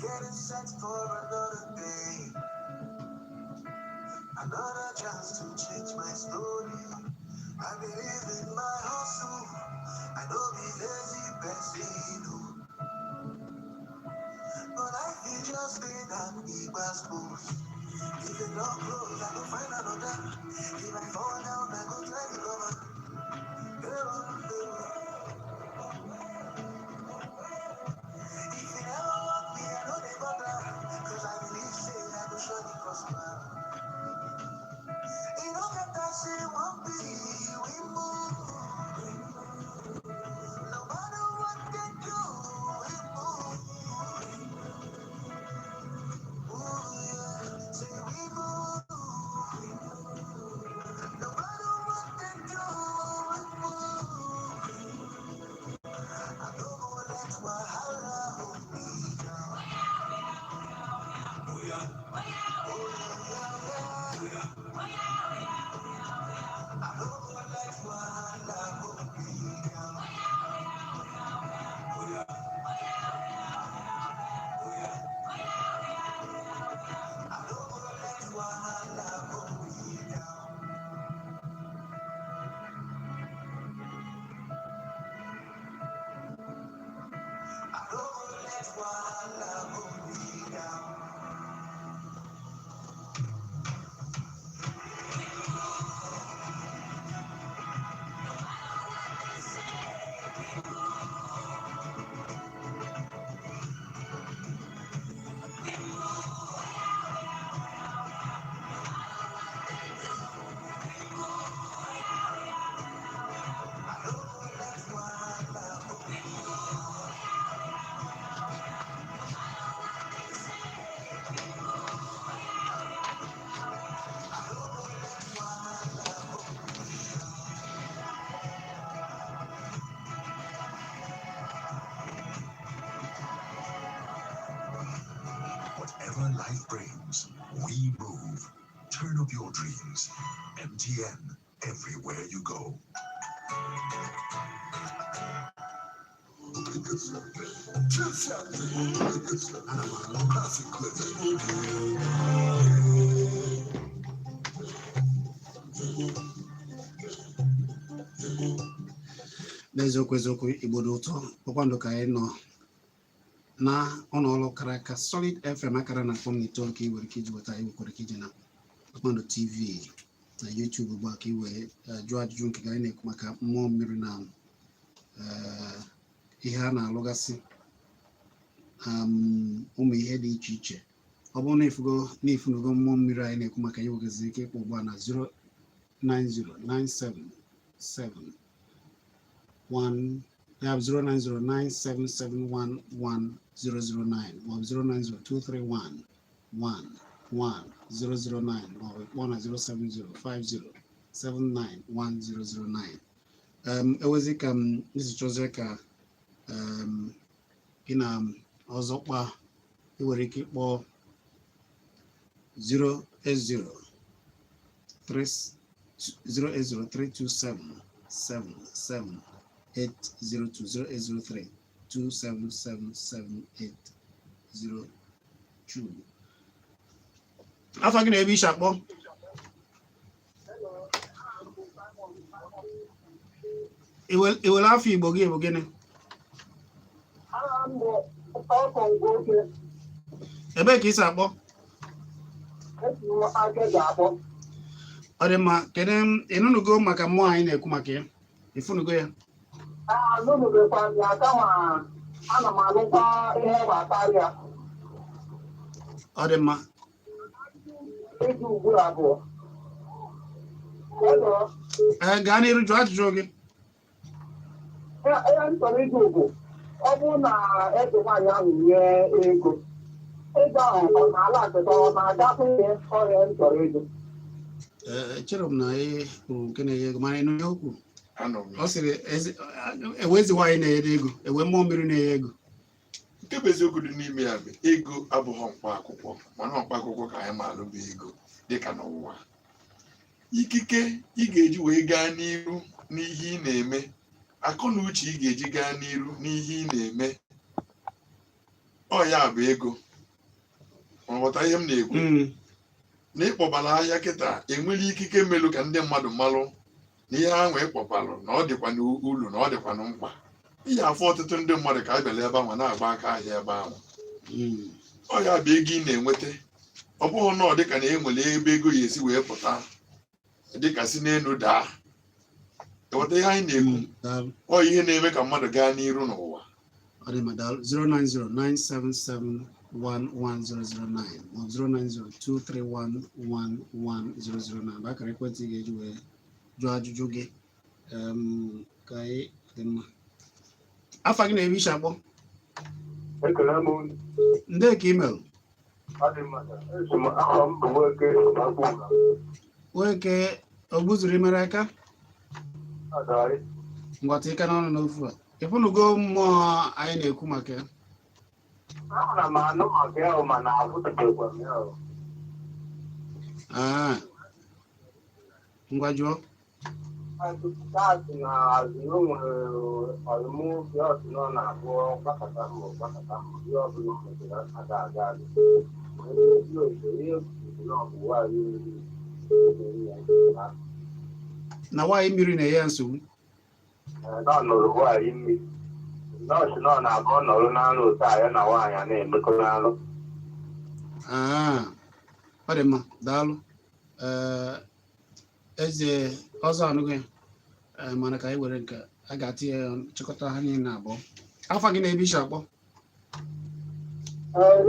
getting set for another day. Another chance to change my story. I believe in my hustle. I know be lazy person. Oh. But life is just been an equal school. If it don't close, I go find another. If I fall down, I go try to cover. If you never want me, I know they bother. 'Cause I believe, say, I go surely prosper. You don't get that shit, won't be. We move. No matter what they do, we move. Ooh, yeah. Say we move. No matter what they do, we move. I don't go let wahala hold me down. Oh, yeah, yeah, yeah. I don't go let wahala hold me down. Oh, yeah. Oh, yeah. I don't go let wahala hold me down. I don't go let wahala hold me down. I don't go let wahala hold me I don't go let wahala hold me down. Whatever life brings, we move. Turn up your dreams. MTN, everywhere you go. Ana m alụ. N'eziokwu, eziokwu, Igbo dị ụtọ. Kpakpando ka anyị nọ na ụlọ ọrụ kara aka, Solid FM, akara na akpọm n'itoolu, ka ị nwere ike iji weta anyị. Nwekwara ike ije na Kpakpando TV na YouTube ugbu a ka ị wee jụọ ajụjụ nke anyị na-ekwu maka mmụọ mmiri na ihe a na-alụgasị, ụmụ ihe dị iche iche. Ọ bụrụ na ifugo na ifunugo mmụọ mmiri anyị na-ekwu maka ya, nwegaziri ike ịkpọ ugbu a na 0909771, ya bụ 09097711009 maọbụ 09023111009, maọbụ kpọọ na 07050791009. Ewezi ka m isi chọzie ka gị na ọzọ kpaa, ị nwere ike ịkpọ 080 08032777802, 08032777802. Afọ gị na ebe ishi akpọ? Iwere afọ Igbo gị bụ gịnị? Aha m bụ Ọkọ Ngwoke. Ebee ka isi akpọ? Esi m Akeja akpọ. Ọ dị mma. Kedu, ịnụnụgo maka mmụọ anyị na-ekwu maka ya? Ịfụnụgo ya? Anụnụbekwa m ya, kama ana m anụkwa ihe gbasara ya. Ọ dị mma. Ịjụ ugbu a bụ. Hello? Ee, gaa n'iru, jụọ ajụjụ gị. Ihe m chọrọ ịjụ bụ, ọ bụrụ na eze nwaanyị ahụ nye ego, ego ahụ ọ na-ala akịta, ọ na-agakwa ihe ọrịa m chọrọ ịjụ. Ee, echere m na ị kwuru nke na-enye ego, mana ịnụ ihe o kwuru? Anọ m. Ọ sịrị ewe eze nwaanyị na-enye ego, ewe mmụọ mmiri na-enye ego. Nke bụ eziokwu dị n'ime ya bụ ego abụghị mkpa akwụkwọ, mana mkpa akwụkwọ ka anyị maalụ bụ ego dịka n'ụwa. Ikike ị ga-eji wee gaa n'iru n'ihe ị na-eme, akọ na uche ị ga-eji gaa n'iru n'ihe ị na-eme, ọ ya bụ ego. Ma ghọta ihe m na-ekwu na ịkpọbara ahịa kịta, enwere ikike melu ka ndị mmadụ malụ na ihe ahụ ịkpọbalụ na ọ dịkwa n'ulu, na ọ dịkwa na mkpa. Ị afụ ọtụtụ ndị mmadụ ka a bịara ebe ahụ na-agba aka ahịa ebe ahụ. Ọ ya bụ ego ị na-enweta. Ọ bụghị na ọ dịka na e nwere ebe ego ya esi wee pụta dịka si n'elu daa. Ghọta ihe anyị na-ekwu? Daalụ. Ọ ihe na-eme ka mmadụ gaa n'iru n'ụwa. Ọ dị mma, daalụ. 09097711009 ma ọ bụ 09023111009 bụ akara ekwentị ị ga-eji wee jụọ ajụjụ gị. Ka anyị dị mma. Afa gị na ebe isi akpọ? Ekele m unu. Ndị ka email. Ọ dị mma. Esi m, aha m bụ Nweke Akpụ. Nweke ogbuzuru imere aka. Adarị. Ngwata ike n'ọnụ n'ofu a, ịfụnụgo mmụọ anyị na-ekwu maka ya? Ana m anụ maka ya, mana afụtabekwa m ya. Ah. Ngwa, jụọ. Asị na azụ na o nwere ọlụmobi, ọsị na ọ na-abụ gbakọta mbọ gbakọta mbọ, ihe ọbụla o metere aga aga aga. Ihe obodo ihe kwuru na ọ bụ nwaanyị mmiri ya. Na nwaanyị mmiri na-enye ya nsogbu? Na ọ nụrụ nwaanyị mmiri, nọọsụ na ọ na-abụ ọ nọrọ n'anụ otu a, ya na nwaanyị a na-emekọ n'anụ. Ah, ọ dị mma, daalụ. Ee, eze ọzọ anụghị ya. Ee, mana ka anyị were nke a ga-atinye ya, chịkọta ha niile abụọ. Afa gị na ebe isi akpọ?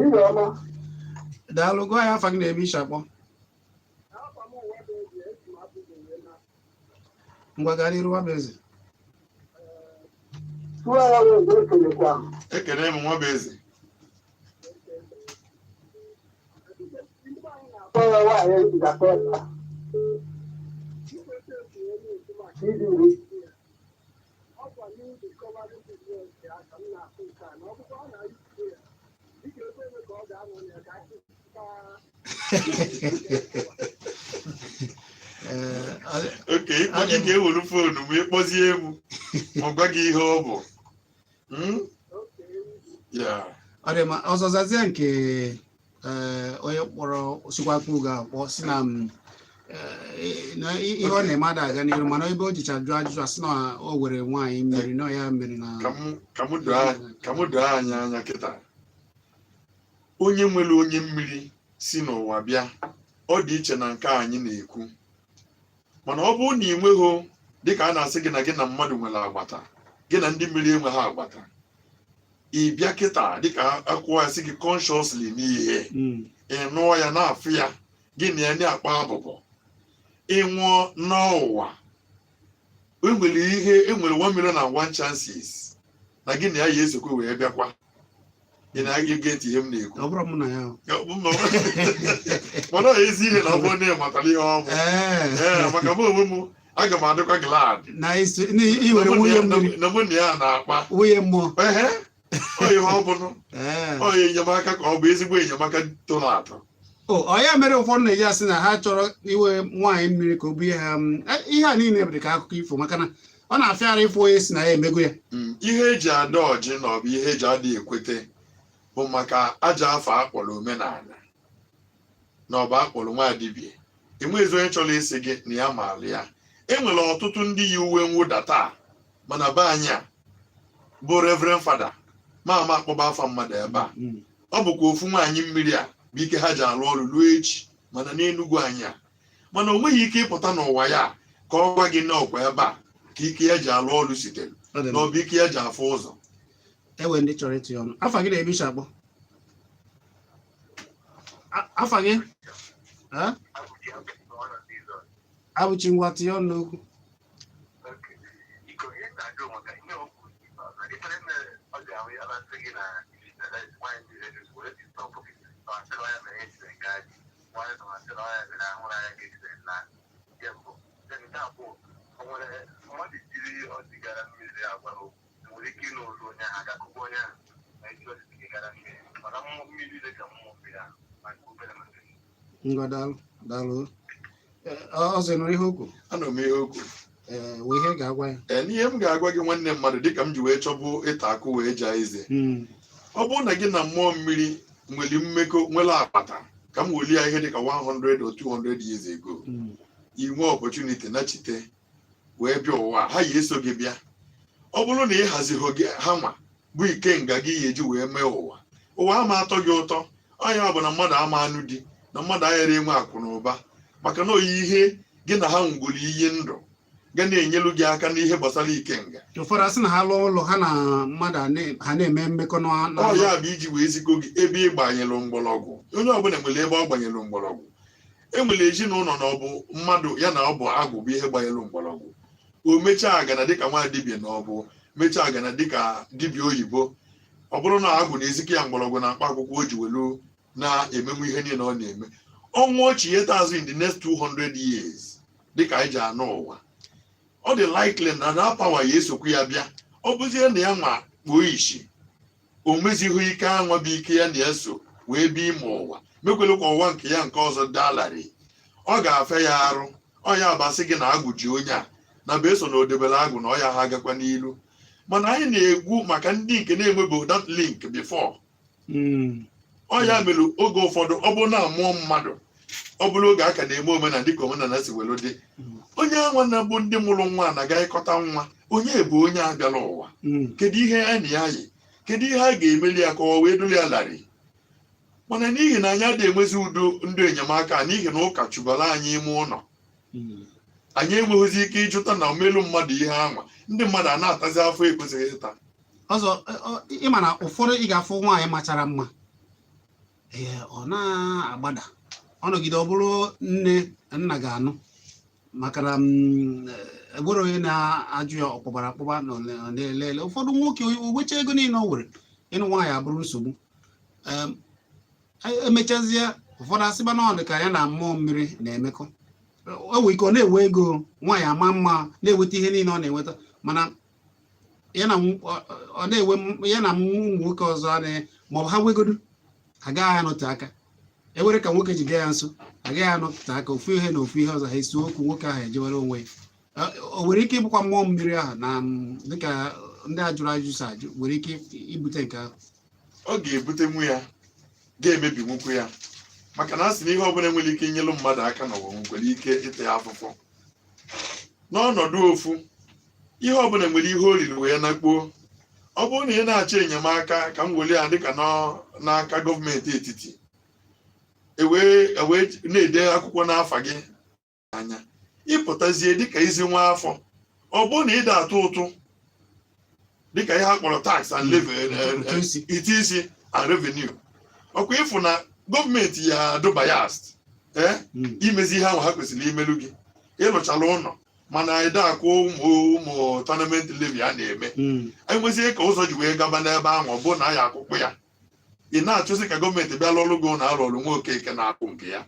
Ihe ọma. Daalụ, gụọ ya, afa gị na ebe isi akpọ. Ngwa, gaa n'iru, nwa bụ eze. Tụọ ya wee ekelekwa m. Ekene m, nwa bụ eze. Kpọrọ nwaanyị ejigakọ ya. Iji Ee, Oke ịkpọ gị ga-ewere phone m ịkpọzie m ma gwa gị ihe ọ bụ. Ya. Ọ dị mma. Ọzọ, zazie nke ee, onye kpọrọ sikwa ga-akpọ si na m, ee, na ihe ọ na-eme ada aga n'iru, mana ebe o jicha jụọ ajụjụ a sị na o were nwaanyị mmiri na ya mmiri na Ka m doo anyị anya kịta. Onye nwere onye mmiri si n'ụwa bịa, ọ dị iche na nke anyị na-ekwu. Mana ọ bụrụ na ị nweghị, dịka a na-asị gị na gị na mmadụ nwere agbata, gị na ndị mmiri enweghị agbata, ị bịa kịta dịka akwụọ ya sị gị consciously n'ihe ị nụọ ya na-afụ ya, gị na ya na-akpa abụbọ, ị nwụọ n'ụwa, enwere ihe enwere 1 million and one chances na gị na ya ya esokwe wee bịakwa. Ị na-ege ntị ihe m na-ekwu? Ọ bụrụ mụ na ya o. Mana ọ ezi ihe na ọ bụrụ na ị matara ihe ọ bụ. Ee. Ee, maka mụ onwe m, aga m adịkwa glad na na ị were nwunye mmiri na mụ na ya na-akpa. Nwunye mmụọ. Ehe, ọ ihe ọ bụrụ Ee. ọ enyemaka ka ọ bụ, ezigbo enyemaka tụrụ atọ. O ọ ya mere ụfọdụ na-eji asị na ha chọrọ iwe nwaanyị mmiri ka o bunye ha ihe a niile bụ ka akụkọ ifo, maka na ọ na-afịa ara ịfụ onye si na ya emego ya. Ihe eji ada ọjị na ọ bụ ihe eji ada ekwete bụ maka aja afọ akpọrọ omenala na ọ bụ akpọrọ nwa dibịa. Enweghịzi onye chọrọ ịsị gị na ya maara ya. Enwere ọtụtụ ndị yi uwe mwụda taa, mana be anyị a bụ Reverend Fada ma ama akpọba afa mmadụ ebe a. Ọ bụkwa ofu nwaanyị mmiri a bụ ike ha ji arụ ọrụ ruo echi, mana n'Enugwu anyị a Mana o nweghị ike ịpụta n'ụwa ya ka ọ gwa gị na ọkwa ebe a ka ike ya ji alụ ọrụ sitere, Ọ dị na mma. ọ bụ ike ya ji afụ ụzọ. Ewe ndị chọrọ ịtụ ya ọnụ. Afa gị na-ebe ishi akpọ? Afa gị? Eh? Abụchi, ngwa, tinye ọnụ n'okwu. Iko ihe na-ajụ maka ihe okwu ifere mere ọ ji ahụ ya na-asị gị na nwaanyị dị redio were dị stop gị, ọ asịrị ya mere ejide nke anyị nwaanyị, ọ asịrị ya mere ahụrụ anya gị ejide na nke mbụ. Then nke abụọ, o nwere mmadụ jiri ọdịgara mmiri agwa okwu, nwere ike ịnụ olu onye ahụ, ga-akụkọ onye ahụ na eji ọdịgara gara mmiri, mana mmụọ mmiri dị ka mmụọ mmiri ahụ maka obere maka Ngwa, daalụ, daalụ. Ee, ọzọ, ị nụrụ ihe okwu? Anọ m ihe okwu. Ee, wee ihe ga-agwa ya. Ee, n'ihe m ga-agwa gị, nwanne mmadụ, dịka m ji wee chọbụ ịta akụ wee jaa eze, ọ bụrụ na gị na mmụọ mmiri nwere mmekọ, nwere akpata, ka m welie ya ihe dịka 100 or 200 years ago, i nwee opportunity nachite wee bịa ụwa, ha ya eso gị bịa. Ọ bụrụ na ị hazighị gị ha nwa bụ ikenga gị ya eji wee mee ụwa, ụwa ama atọ gị ụtọ. Ọ ya bụ na mmadụ ama anụ di na mmadụ aghara enwe akụ na ụba, maka na oyi ihe gị na ha nwugoro iyi ndụ ga na-enyelu gị aka n'ihe gbasara ikenga. Ụfọdụ asị na ha lụọ ụlọ, ha na mmadụ ha na-eme mmekọ Ọ ya bụ iji wee zikọ gị ebe ị gbanyelụ mgbọrọgwụ. Onye ọbụla nwere ebe ọ gbanyelụ mgbọrọgwụ. E nwere ezinụlọ na ọ bụ mmadụ ya na ọ bụ agwụ bụ ihe gbanyelụ mgbọrọgwụ. O mechaa agana dịka nwa dibịa, na ọ bụ mechaa agana dịka dibịa oyibo, ọ bụrụ na agwụ na-ezikọ ya mgbọrọgwụ na mkpa akwụkwọ o ji welu na-emenwu ihe niile ọ na-eme, ọnwụ ọchị ihe azụ in the next 200 years dịka anyị ji anụ ụwa, ọ dị likely na na power ya esokwu ya bịa. Ọ bụzie na ya nwa kpuo ishi, o mezighị ike anwa bụ ike ya na-eso wee bịa ime ụwa, mekwere ka ụwa nke ya nke ọzọ daa larịị, ọ ga-afe ya arụ. Ọ ya basị gị na agwụ ji onye a na bụ eso na odebere agwụ na ọ ya ha agakwa n'ilu. Mana anyị na-egwu maka ndị nke na-enwebeghị that link before. Ọ ya mere oge ụfọdụ, ọ bụrụ na amụọ mmadụ, ọ bụrụ oge a ka na-eme omenala dịka omenala si welu dị, onye anwa na bụ ndị mụrụ nwa na-aga ịkọta nwa, onye bụ onye a bịara ụwa, kedu ihe a na ya yi, kedu ihe a ga-emeli ya ka ọ wee duru ya larịị. Mana n'ihi na anyị adịghị enwezi udo ndị enyemaka, n'ihi na ụka chụbara anyị ime ụlọ, anyị enweghịzi ike ịjụta na omelu mmadụ ihe anwa, ndị mmadụ a na-atazi afọ ekwesịghị ịta. Ọzọ, ịma na ụfọdụ ị ga-afụ nwaanyị machara mma, ee, ọ na-agbada, ọ nọgide, ọ bụrụ nne nna ga-anụ, maka na enwere onye na-ajụ ya, ọkpọbara akpọba na ọ na-ele ele. Ụfọdụ nwoke o wecha ego niile o were ịnụ nwaanyị abụrụ nsogbu. Emechazie, ụfọdụ asịba na ọ dị ka ya na mmụọ mmiri na-emekọ. O nwere ike ọ na-ewe ego, nwaanyị ama mma, na-eweta ihe niile ọ na-enweta, mana ya na ọ na-ewe ya na ụmụ nwoke ọzọ anaghị, maọbụ ha wegodu agaghị anọte aka. Ewere ka nwoke ji gaa ya nso, agaghị anọte aka. Ofu ihe na ofu ihe ọzọ, ha esi okwu, nwoke ahụ ejewere onwe ya. O nwere ike ịbụkwa mmụọ mmiri ahụ na dịka ndị a jụrụ ajụ si ajụ, nwere ike ibute nke ahụ. Ọ ga-ebutenwu ya, ga-emebinwukwu ya, maka na a sị na ihe ọbụla nwere ike inyelu mmadụ aka n'ụwa nwekwara ike ịta ya afụfụ n'ọnọdụ ofu. Ihe ọbụla nwere ihe o riri wee nakpuo. Ọ bụrụ na ị na-achọ enyemaka, ka m were ya dịka n'aka gọọmenti etiti, ewee na-ede akwụkwọ n'afa gị anya, ịpụtazie dịka izi nwa afọ, ọ bụrụ na ị da-atụ ụtụ dịka ihe a kpọrọ tax and levy, ụtụ isi. Ụtụ isi and revenue, ọkwa ịfụ na gọọmenti ya adụ biased, ee, imezi ihe ahụ ha kwesịrị imelu gị. Ịlụchala ụlọ, mana ịda akwụ ụmụ ụmụ tenement levy a na-eme, enwezie ka ụzọ ji wee gaba n'ebe ahụ, ọ bụrụ na ya akwụkwọ ya, ị na-achọzi ka gọọmenti bịa lụọrụ gị ụlọ, arụ ọrụ nwa Okeke na-akwụ nke ya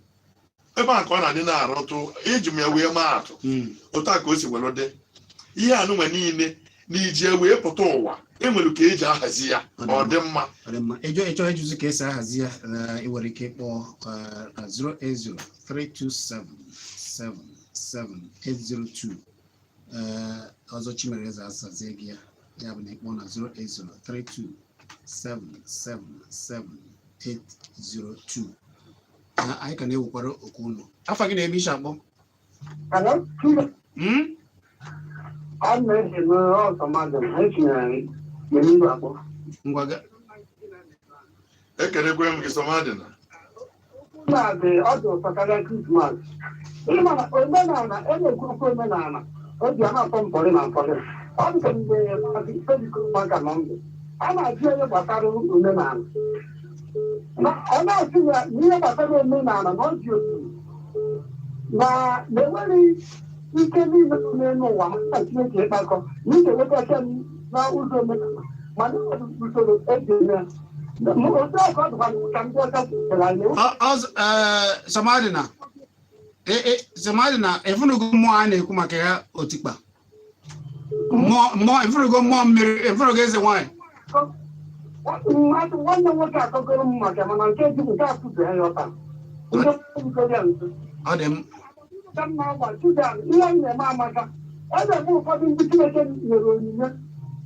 ebe a ka ọ na-adị na-arụtụ. Eji m ya wee maa atụ. Otu a ka o si were dị ihe anụnwa niile na iji wee pụta ụwa, enwere ka eji ahazi ya, ọ dị mma. Ọ dị mma. Ịjọ ịchọ ịjụzi ka esi ahazi ya, ị nwere ike ịkpọ na 08032777802. Ọzọ Chimereze asazie gị ya. Ya bụ na ịkpọ na 08032777802. Anyị ka na-ewekwara okwu ụlọ. Afa gị na-ebe isi akpọ? Hello? A na-eji m ọsọ mmadụ etinyere n'elu akpọ. Ngwa Ekelekwe m gị, Somadina. Na-adị ọ dị ụtọ karịa Christmas. Ịma na omenala, e na-ekwu okwu omenala, o ji a na-atọ mpọrị na mpọrị. Ọ dị ka mgbe Maazị Ifeanyi Maka nọ ndụ, a na-ajụ onye gbasara omenala. Ọ na-asị ya na ihe gbasara omenala na ọ dị otu na na enweghị ike niile nọ n'elu ụwa maka Chineke ịkpakọ na ị ga-enwetacha m na ụzọ omenala, mana e nwere usoro eji eme ya. Otu a ka ọ dịkwa ka ndị ọcha chere anyị. Somadina, Somadina, efunugo mmụọ a na-ekwu maka ya, otikpa mmụọ, mmụọ efunugo, mmụọ mmiri efunugo, eze nwanyị. Mmadụ nwanne m nwoke akọgoro m maka, mana nke ji nke afụbeghị ya ọta ndị bugoro ya nso. Ọ dị m Ka m na-agba Sudan, ihe m na-eme amaka. E na-eme ụfọdụ ndị Chineke nyere onyinye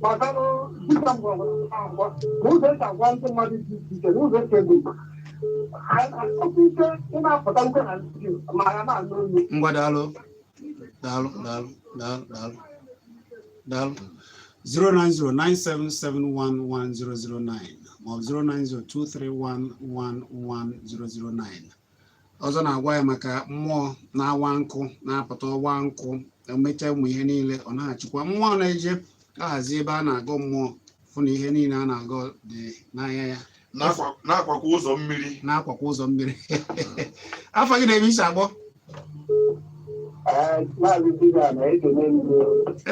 gbasara dibịa mgbọrọgwụ na agwọ na ụzọ esi agwa ndị mmadụ dị iche iche na ụzọ esi egbu mkpa okwu ike ị na-apụta nkwe na redio ma ya na-anụ olu. Ngwa, daalụ, daalụ, daalụ, daalụ, daalụ, daalụ. 09097711009 maọbụ 09023111009. Ọzọ na-agwa ya maka mmụọ na-awa nkụ, na-apụta ọwa nkụ, emechaa ụmụ ihe niile, ọ na-achịkwa mmụọ, na-eje ahazi ebe a na-agọ mmụọ, fụ na ihe niile a na-agọ dị n'anya ya. Na-akwakwa ụzọ mmiri. Na-akwakwa ụzọ mmiri. Afọ gị na-ebe isi agbọ? Ee, Maazị Dibia, na-ekele m gị.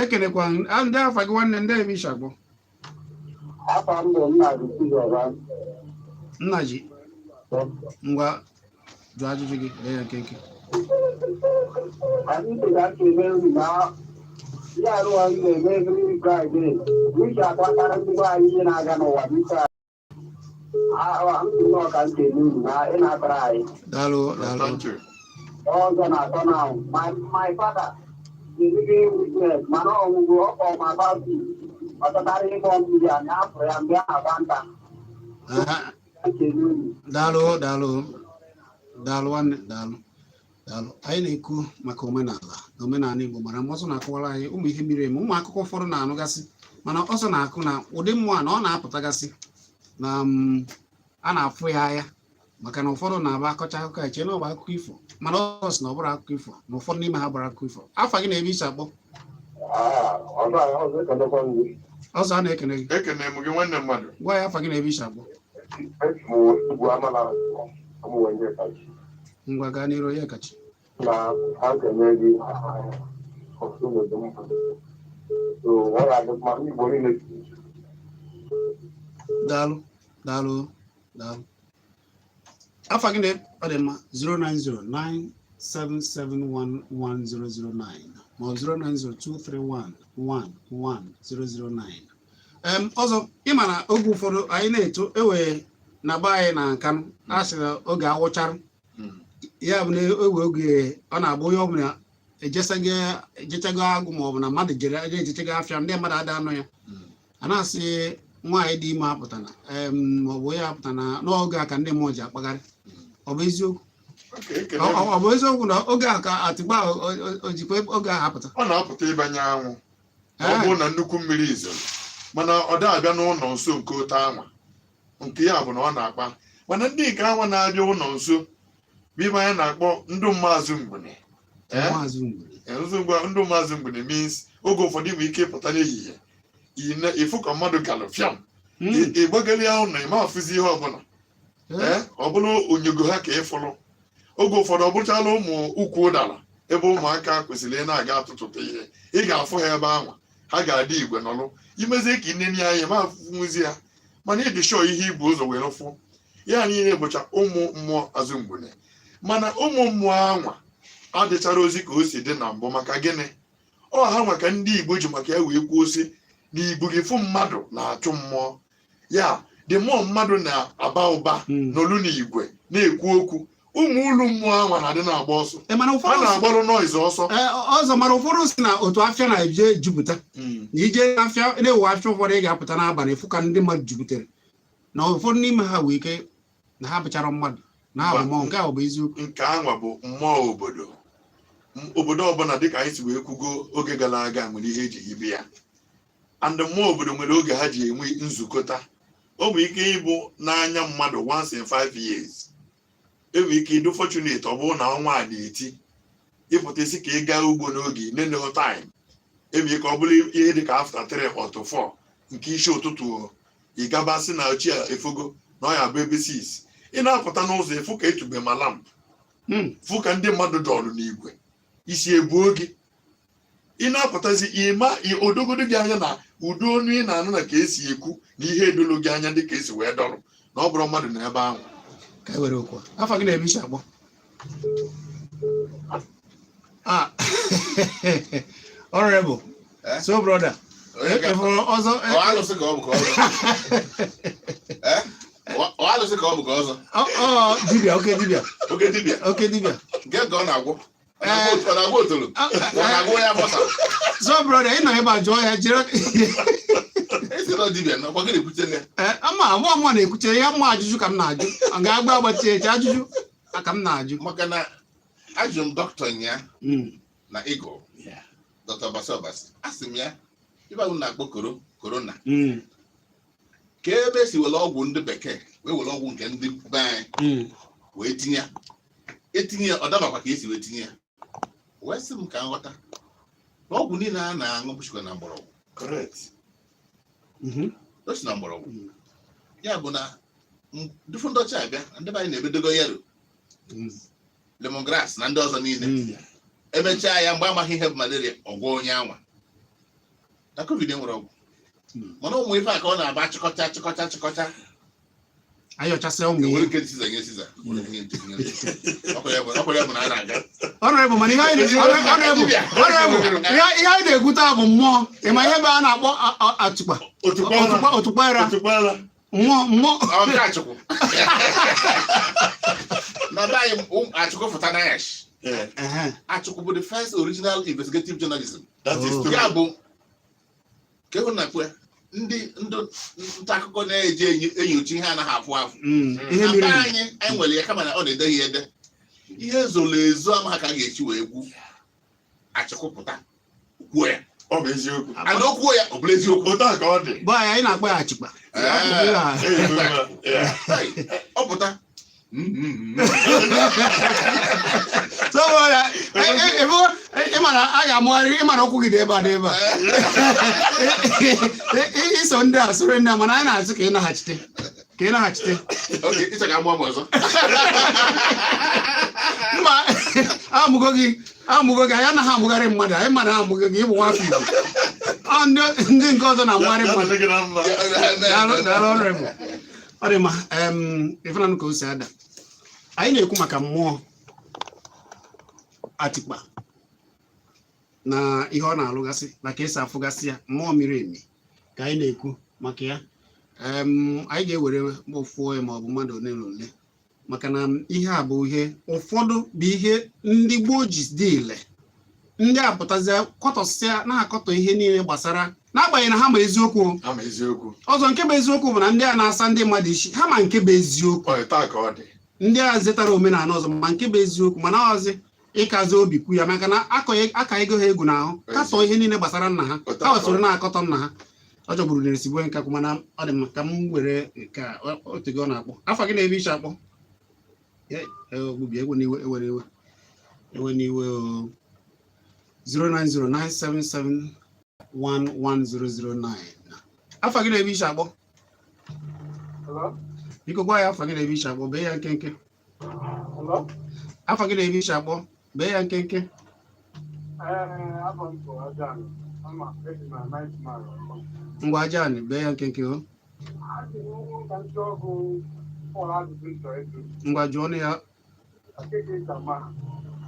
Ekenekwa ndị afa gị, nwanne, ndị ebe isi agbọ? Afọ m bụ Nnaji Chizọba. Nna ji, ngwa, jụọ ajụjụ gị, dee ya nkenke. Anyị ga ekele unu na ihe arụ anyị na-eme every Friday, uche agbakara ndị be anyị ihe na-aga n'ụwa. Biko, m si nnọọ ka m kele unu na ị na-akọrọ anyị. Daalụ, daalụ. Thank you. Ọzọ na-atọ na my father is living witness, mana ọgwụgwụ ọ kpọrọ m about it. Ọ chọtara ịkpọ mmiri anyị afụrụ ya mgbe a na-agba nta. Aha. Ekele unu. Daalụ, daalụ, daalụ, nwanne, daalụ, daalụ. Anyị na-ekwu maka omenala na omenala Igbo mara mma. Ọzọ na-akọwara anyị ụmụ ihe miri emi, ụmụ akụkọ ụfọdụ na-anụgasị, mana ọzọ na-akụ na ụdị mmụọ a na ọ na-apụtagasị na a na-afụ ya anya, maka na ụfọdụ na-aba akọcha akụkọ a chee na ọ bụ akụkọ ifo, mana ọ sị na ọ bụrụ akụkọ ifo, na ụfọdụ n'ime ha gbara akụkọ ifo. Afa gị na ebe isi akpọ? Ọzọ, ọzọ, ekelekwa m gị. Ọzọ, a na-ekene gị. Ekene m gị, nwanne mmadụ. Gwa ya afa gị na ebe isi akpọ. Esi m Egwu Amala ọmụwe ndị kachi. Ngwa, gaa n'iru, ya kachi. Na ha ga-enye gị ọtụtụ n'odo mma, so ọ ga-adị mma Igbo niile. Daalụ, daalụ, daalụ. Afa gị na ọ dị mma, 09097711009 ma ọ 09023111009. Ọzọ, ịma na oge ụfọdụ anyị na-eto, ewe na be anyị na Nkanụ, a sị na oge awụcharụ ya bụ na ewe oge ọ na-abụ onye ọbụla ejesago, ejechago agụ, ma ọ bụ na mmadụ jere eje ejechago afịa, ndị mmadụ ada anụ ya, a na-asị nwaanyị dị ime apụtana, ma ọ bụ onye apụtana n'oge a ka ndị mmụọ ji akpagharị. Ọ bụ eziokwu? Okay, ekene m. Ọ bụ eziokwu na oge a ka atịgba o jikwa oge ahụ apụta? Ọ na-apụta ịbanye anwụ ma ọ bụrụ na nnukwu mmiri zoro, mana ọ da abịa n'ụlọ nso nke ote anwa nke ya bụ na ọ na-akpa. Mana ndị nke anwa na-abịa ụlọ nso bụ ibe anyị na-akpọ ndụ maazị mgbene. Eh? Maazị Mgbere. Ndụ maazị mgbene means oge ụfọdụ ị nwere ike ịpụta n'ehihie, ịfụ ka mmadụ galụ fiam, ịgbagara ya ụlọ, ịma afụzi ihe ọbụla. Ee, ọ bụrụ onyego ha ka ị fụrụ. Oge ụfọdụ ọ bụrụchala ụmụ ukwu ụdara ebe ụmụaka kwesịrị ị na-aga atụtụta ihe, ị ga-afụ ha ebe ahụ, ha ga-adị igwe nọlụ imezie ka ị nene anya ma afụnwuzi ya, mana ịdị sure ihe ibu ụzọ were fụ ya niile bụcha ụmụ mmụọ azụ mgbune. Mana ụmụ mmụọ anwa adịchara ozi ka o si dị na mbụ. Maka gịnị? Ọ ha maka ndị Igbo ji maka ya wee kwuo sị na igburifụ mmadụ na-achụ mmụọ ya dị mmụọ mmadụ na-aba ụba n'olu na igwe na-ekwu okwu, ụmụ ụlọ mmụọ anwa na-adị na-agba ọsọ. Mana ha ụfọdụ na-agbarụ noise ọsọ. Ee, ọzọ, mara ụfọdụ si na otu afịa na-eje jupụta, na ije afịa na-ewu afịa ụfọdụ, ị ga-apụta n'abalị fụ ka ndị mmadụ juputere, na ụfọdụ n'ime ha nwee ike na ha bụchara mmadụ, na ha bụ mmụọ. Nke a ọ bụ eziokwu? Nke anwa bụ mmụọ obodo. Obodo ọbụla, dịka anyị si wee kwugo oge gara aga, nwere ihe eji hibe ya, and mmụọ obodo nwere oge ha ji enwe nzukọta. O nwere ike ịbụ n'anya mmadụ once in 5 years, enwere ike ịdụ fortunate, ọ bụrụ na ọnwa a na-eti Ịpụta isi ka ị gaa ugbo n'oge neneho time emie ka ọ bụrụ ihe dị ka after 3 or to 4 nke isi ụtụtụ o, ị gaba sị na ochie efogo na ọ ya bụ ebe 6 ị na-apụta n'ụzọ efu ka etube ma lamp, fụ ka ndị mmadụ dọrụ n'igwe isi ebuo gị. Ị na-apụtazi ịma odogodo gị anya na ụdị onu ị na-anụ na ka esi ekwu na ihe edolo gị anya dị ka esi wee dọrọ na ọ bụrụ mmadụ nọ ebe ahụ. Ka e were okwu a. Afa gị na ebe i si akpọ? Ah, honorable. Eh? So brother. Onye ka- Efuru ọzọ. Ọ alụsị ka ọ bụ ka ọzọ? Eh? Ọ alụsị ka ọ bụ ka ọzọ? Ọ dibịa, oke dibịa. Oke dibịa. Oke dibịa. Nke ka ọ na-agwọ? Ọ na-agwọ otolo? Ọ na-agwọ ya bọsa? So brother, ị nọ ebe a jụọ ya jiri. Esi na dibịa na ọkwa gị na-ekwuche ya. Ee, ama abụọ mma na-ekwuche ya mma. Ajụjụ ka m na-ajụ. Ọ ga-agba agbachi echi ajụjụ a ka m na-ajụ. Maka na ajụrụ m dọkịta ya na Eagle, Dr. Obasi Obasi, asị m ya ibe ahụ na-akpọ korona, ka ebe esi were ọgwụ ndị bekee wee were ọgwụ nke ndị be anyị wee tinye ya, etinye ya, ọ dabakwa ka esi wee tinye ya, wee sị m ka m ghọta na ọgwụ niile a na-aṅụ bụchikwa na mgbọrọgwụ. Correct. O si na mgbọrọgwụ. Ya bụ na dufu ndị ọcha abịa na ndị be anyị na-ebedogo yaro, lemongrass na ndị ọzọ niile. Emechaa ya, mgbe amaghị ihe bụ malaria, ọgwọ onye anwa na COVID nwere ọgwụ. Mana ụmụ ife a ka ọ na-aba achịkọcha achịkọcha achịkọcha. Ayọchasịa ụmụ Enwere ihe. ike Siza nye Siza, nwere ike nye Chukwu nye Chukwu. Ọkwa ya bụ na a na-aga. Honorable, mana ihe anyị honorable, honorable, ihe anyị na-ekwute bụ mmụọ. Ị ma ihe ebe a na-akpọ atụkpa? Otukpara. Otukpa, otukpara. Otukpara. Mmụọ, mmụọ. Ọ nke Achụkwụ. Na be anyị, Achụkwụ fụta na yash. Achụkwụ bụ the first original investigative journalism. That is Oh. true. Ya bụ ka ịhụ na kwe ndị ndị nta akụkọ na-eji enyocha ihe anaghị afụ afụ. Ihe Na miri be emi. anyị nwere ya, kama na ọ na-ede ya ede, ihe zoro ezo amaghị ka a ga-esi wee kwu. Achịkwụpụta kwuo ya. Ọ bụ eziokwu. And o kwuo ya, ọ bụrụ eziokwu. Otu a ka ọ dị. Bụ anyị na-akpọ ya achịkpa. Ee. Hey, Ọ pụta. So ị mara a ga-amụgharị, ị mara okwu gị dị ebe a dị ebe a. Iso ndị a soro ndị a, mana anyị na-asị ka ị naghachite, ka ị naghachite. Okay, ịchọ ka amụọ m ọzọ? Mba, amụgo gị, amụgo gị. Anyị anaghị amụgharị mmadụ. Anyị mara amụgo gị, ịbụ nwafọ Igbo. Ọ ndị nke ọzọ na-amụgharị mmadụ. Daalụ, daalụ, honorable. Ọ dị mma. Ịfụnanụ ka o si ada. Anyị na-ekwu maka mmụọ atịkpa na ihe ọ na-alụgasị na ka esi afụgasị ya. Mmụọ miri emi ka anyị na-ekwu maka ya. Anyị ga-ewere ofu onye ma ọ bụ mmadụ ole na ole, maka na ihe a bụ ihe ụfọdụ bụ ihe ndị gboo ji dị ile. Ndị a pụtazie kọtọsịa, na-akọtọ ihe niile gbasara, n'agbanyeghị na ha ma eziokwu o. Ama eziokwu. Ọzọ, nke bụ eziokwu bụ na ndị a na-asa ndị mmadụ isi, ha ma nke bụ eziokwu. Ọ taa ka ọ dị. Ndị a zetara omenala ọzọ ma nke bụ eziokwu, mana ọzọ ịkazi obi kwu ya, maka na aka ego ha egwu n'ahụ katọọ ihe niile gbasara nna ha. Ha wesoro na-akọtọ nna ha. Ọ jọgburu na esigbo nkakwu, mana ọ dị mma ka m were nke a. Otego ọ na-akpọ. Afa gị na ebe iche akpọ? Ogbubi ewe n'iwe, ewe n'iwe, ewe n'iwe o. 09097711009. Afa gị na ebe iche akpọ? Hello? Biko gwa ya afa gị na ebe iche akpọ, bee ya nkenke. Hello? Afa gị na ebe iche akpọ, bee ya nkenke. Ee, abụ m bụ Ajan. Ama eji m ninth mile. Ngwa Ajan, bee ya nkenke o. Asị m ụmụ ka m chọọ bụ Pọl ajụjụ m chọrọ ịjụ. Ngwa, jụọ ọnụ ya. Ake gị ka ma.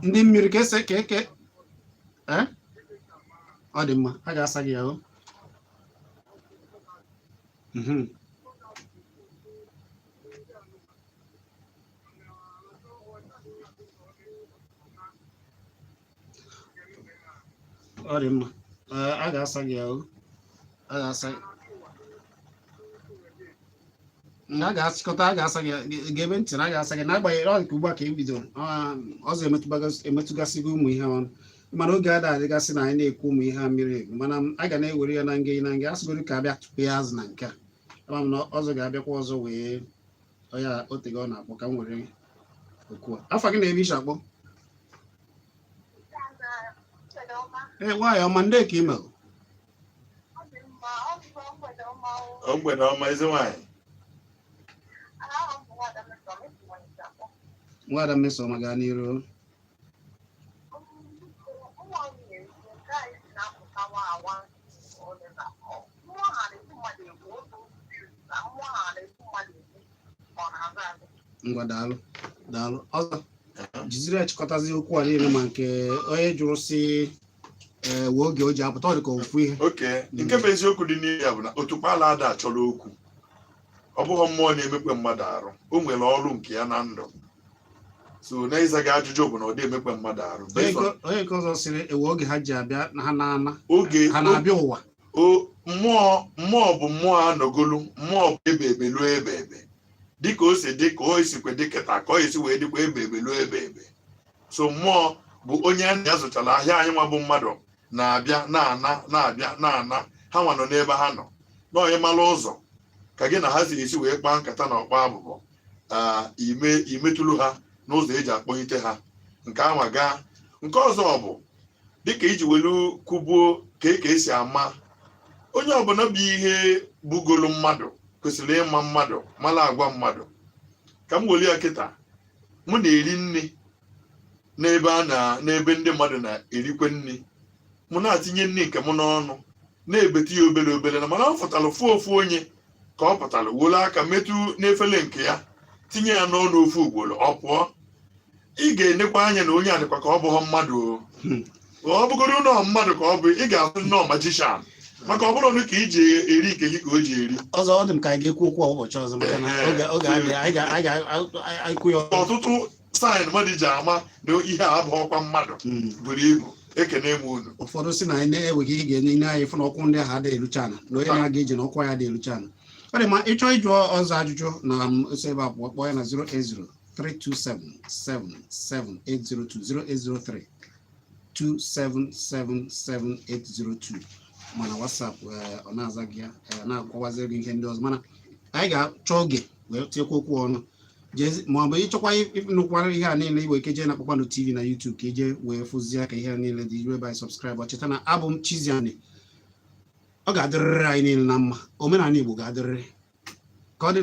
Ndị mmiri ka ese ka eke. Ee, ọ dị mma, a ga-asa gị ya o. Ọ dị mma. Ee, a ga-asa gị ya o. A ga-asa a ga-achịkọta, a ga-asa gị ya. Ga-ebe ntị na a ga-asa gị, n'agbanyeghị ọ nke ugbu a ka e bidoro. Ọzọ emetụgasịgo ụmụ ihe ọnụ, mana oge ada adịgasị na anyị na-ekwu ụmụ ihe a mmiri emi, mana a ga na-ewere ya na nge na nge asịgoro ka abịa tupu ya azụ na nke a. Ama m na ọzọ ga-abịakwa ọzọ wee ọya otego ọ na-akpọ. Ka m were okwu a. Afa gị na ebe ishi akpọ? Ee, nwaanyị ọma, ndị ka ime? Ọ mgbede ọma, ezi nwaanyị. Nwada Mmesoma, gaa n'iru. Ngwa, daalụ, daalụ. Ọzọ jiziri achịkọtazi okwu a niile, ma nke onye jụrụ si ee wee oge o ji apụta, ọ dị ka ofu ihe. Oke nke bụ eziokwu dị n'ihe ya bụ na otukpala ada achọrọ okwu. Ọ bụghị mmụọ na-emekpe mmadụ arụ, o nwere ọrụ nke ya na ndụ. So na ịza gị ajụjụ bụ na ọ dị emekpe mmadụ arụ. Onye nke ọzọ sịrị ewe oge ha ji abịa na ha na-ana oge ha na-abịa ụwa. O mmụọ, mmụọ bụ mmụọ, anọgolu mmụọ bụ ebe ebe luo ebe ebe, dịka o si dị ka o sikwe dị kịta ka o esi wee dịkwa ebe ebe luo ebe ebe. So mmụọ bụ onye a ya zụchara ahịa. Anyị nwa bụ mmadụ na-abịa na-ana, na-abịa na-ana. Ha nwa nọ n'ebe ha nọ na onye mara ụzọ ka gị na ha si esi wee kpaa nkata na ọkpa abụbọ ime imetụlụ ha n'ụzọ eji akpọlite ha nke anwa gaa. Nke ọzọ bụ dịka iji welu kwubuo ka esi ama onye ọbụla bụ ihe bugolu mmadụ kwesịrị ịma mmadụ, mara agwa mmadụ. Ka m welu ya kịta, mụ na-eri nri n'ebe a na n'ebe ndị mmadụ na-erikwe nri, mụ na-atinye nri nke mụ n'ọnụ, na-ebete ya obere obere, na mana ọ fụtara ofu ofu onye ka ọ pụtara were aka metụ n'efere nke ya, tinye ya n'ọnụ ofu ugboro, ọ pụọ. Ị ga-enekwa anya na onye a dịkwa ka ọ bụghị mmadụ. O ọ bụgoro nọọ mmadụ ka ọ bụ, ị ga-asụ nnọọ magician, maka ọ bụrụ na ka iji eri nke gị ka o ji eri. Ọzọ, ọ dị m ka anyị ga-ekwu okwu a ụbọchị ọzọ, maka na oge adịghị. Anyị ga-ekwu ya. Ọtụtụ sign mmadụ ji ama na ihe a abụghọkwa mmadụ buru ibu. Ekene m unu. Ụfọdụ si na anyị na-enweghị ihe ga-enye anyị fụ na ọkwụ ndị ahụ adịghị elucha ala, na onye na-aga ije na ọkwa ya adịghị elucha ala. Ọ dị ma ịchọ ịjụ ọzọ ajụjụ na m esi ebe a pụọ, kpọọ ya na 080 327 77802, 0803 2777802. Mana WhatsApp, ọ na-aza gị ya, na-akọwaziri gị ihe ndị ọzọ, mana anyị ga-achọ oge wee tinyekwa okwu ọnụ. Ma ọ bụ ịchọkwa ịnụkwara ihe a niile, igwe ike jee na Kpakpando TV na YouTube ka ije wee fụzie ka ihe a niile dị iru ebe anyị. Subscribe. Cheta na abụ m Chiziani. Ọ ga-adịrịrị anyị niile na mma. Omenala Igbo ga-adịrịrị. Ka ọ dị.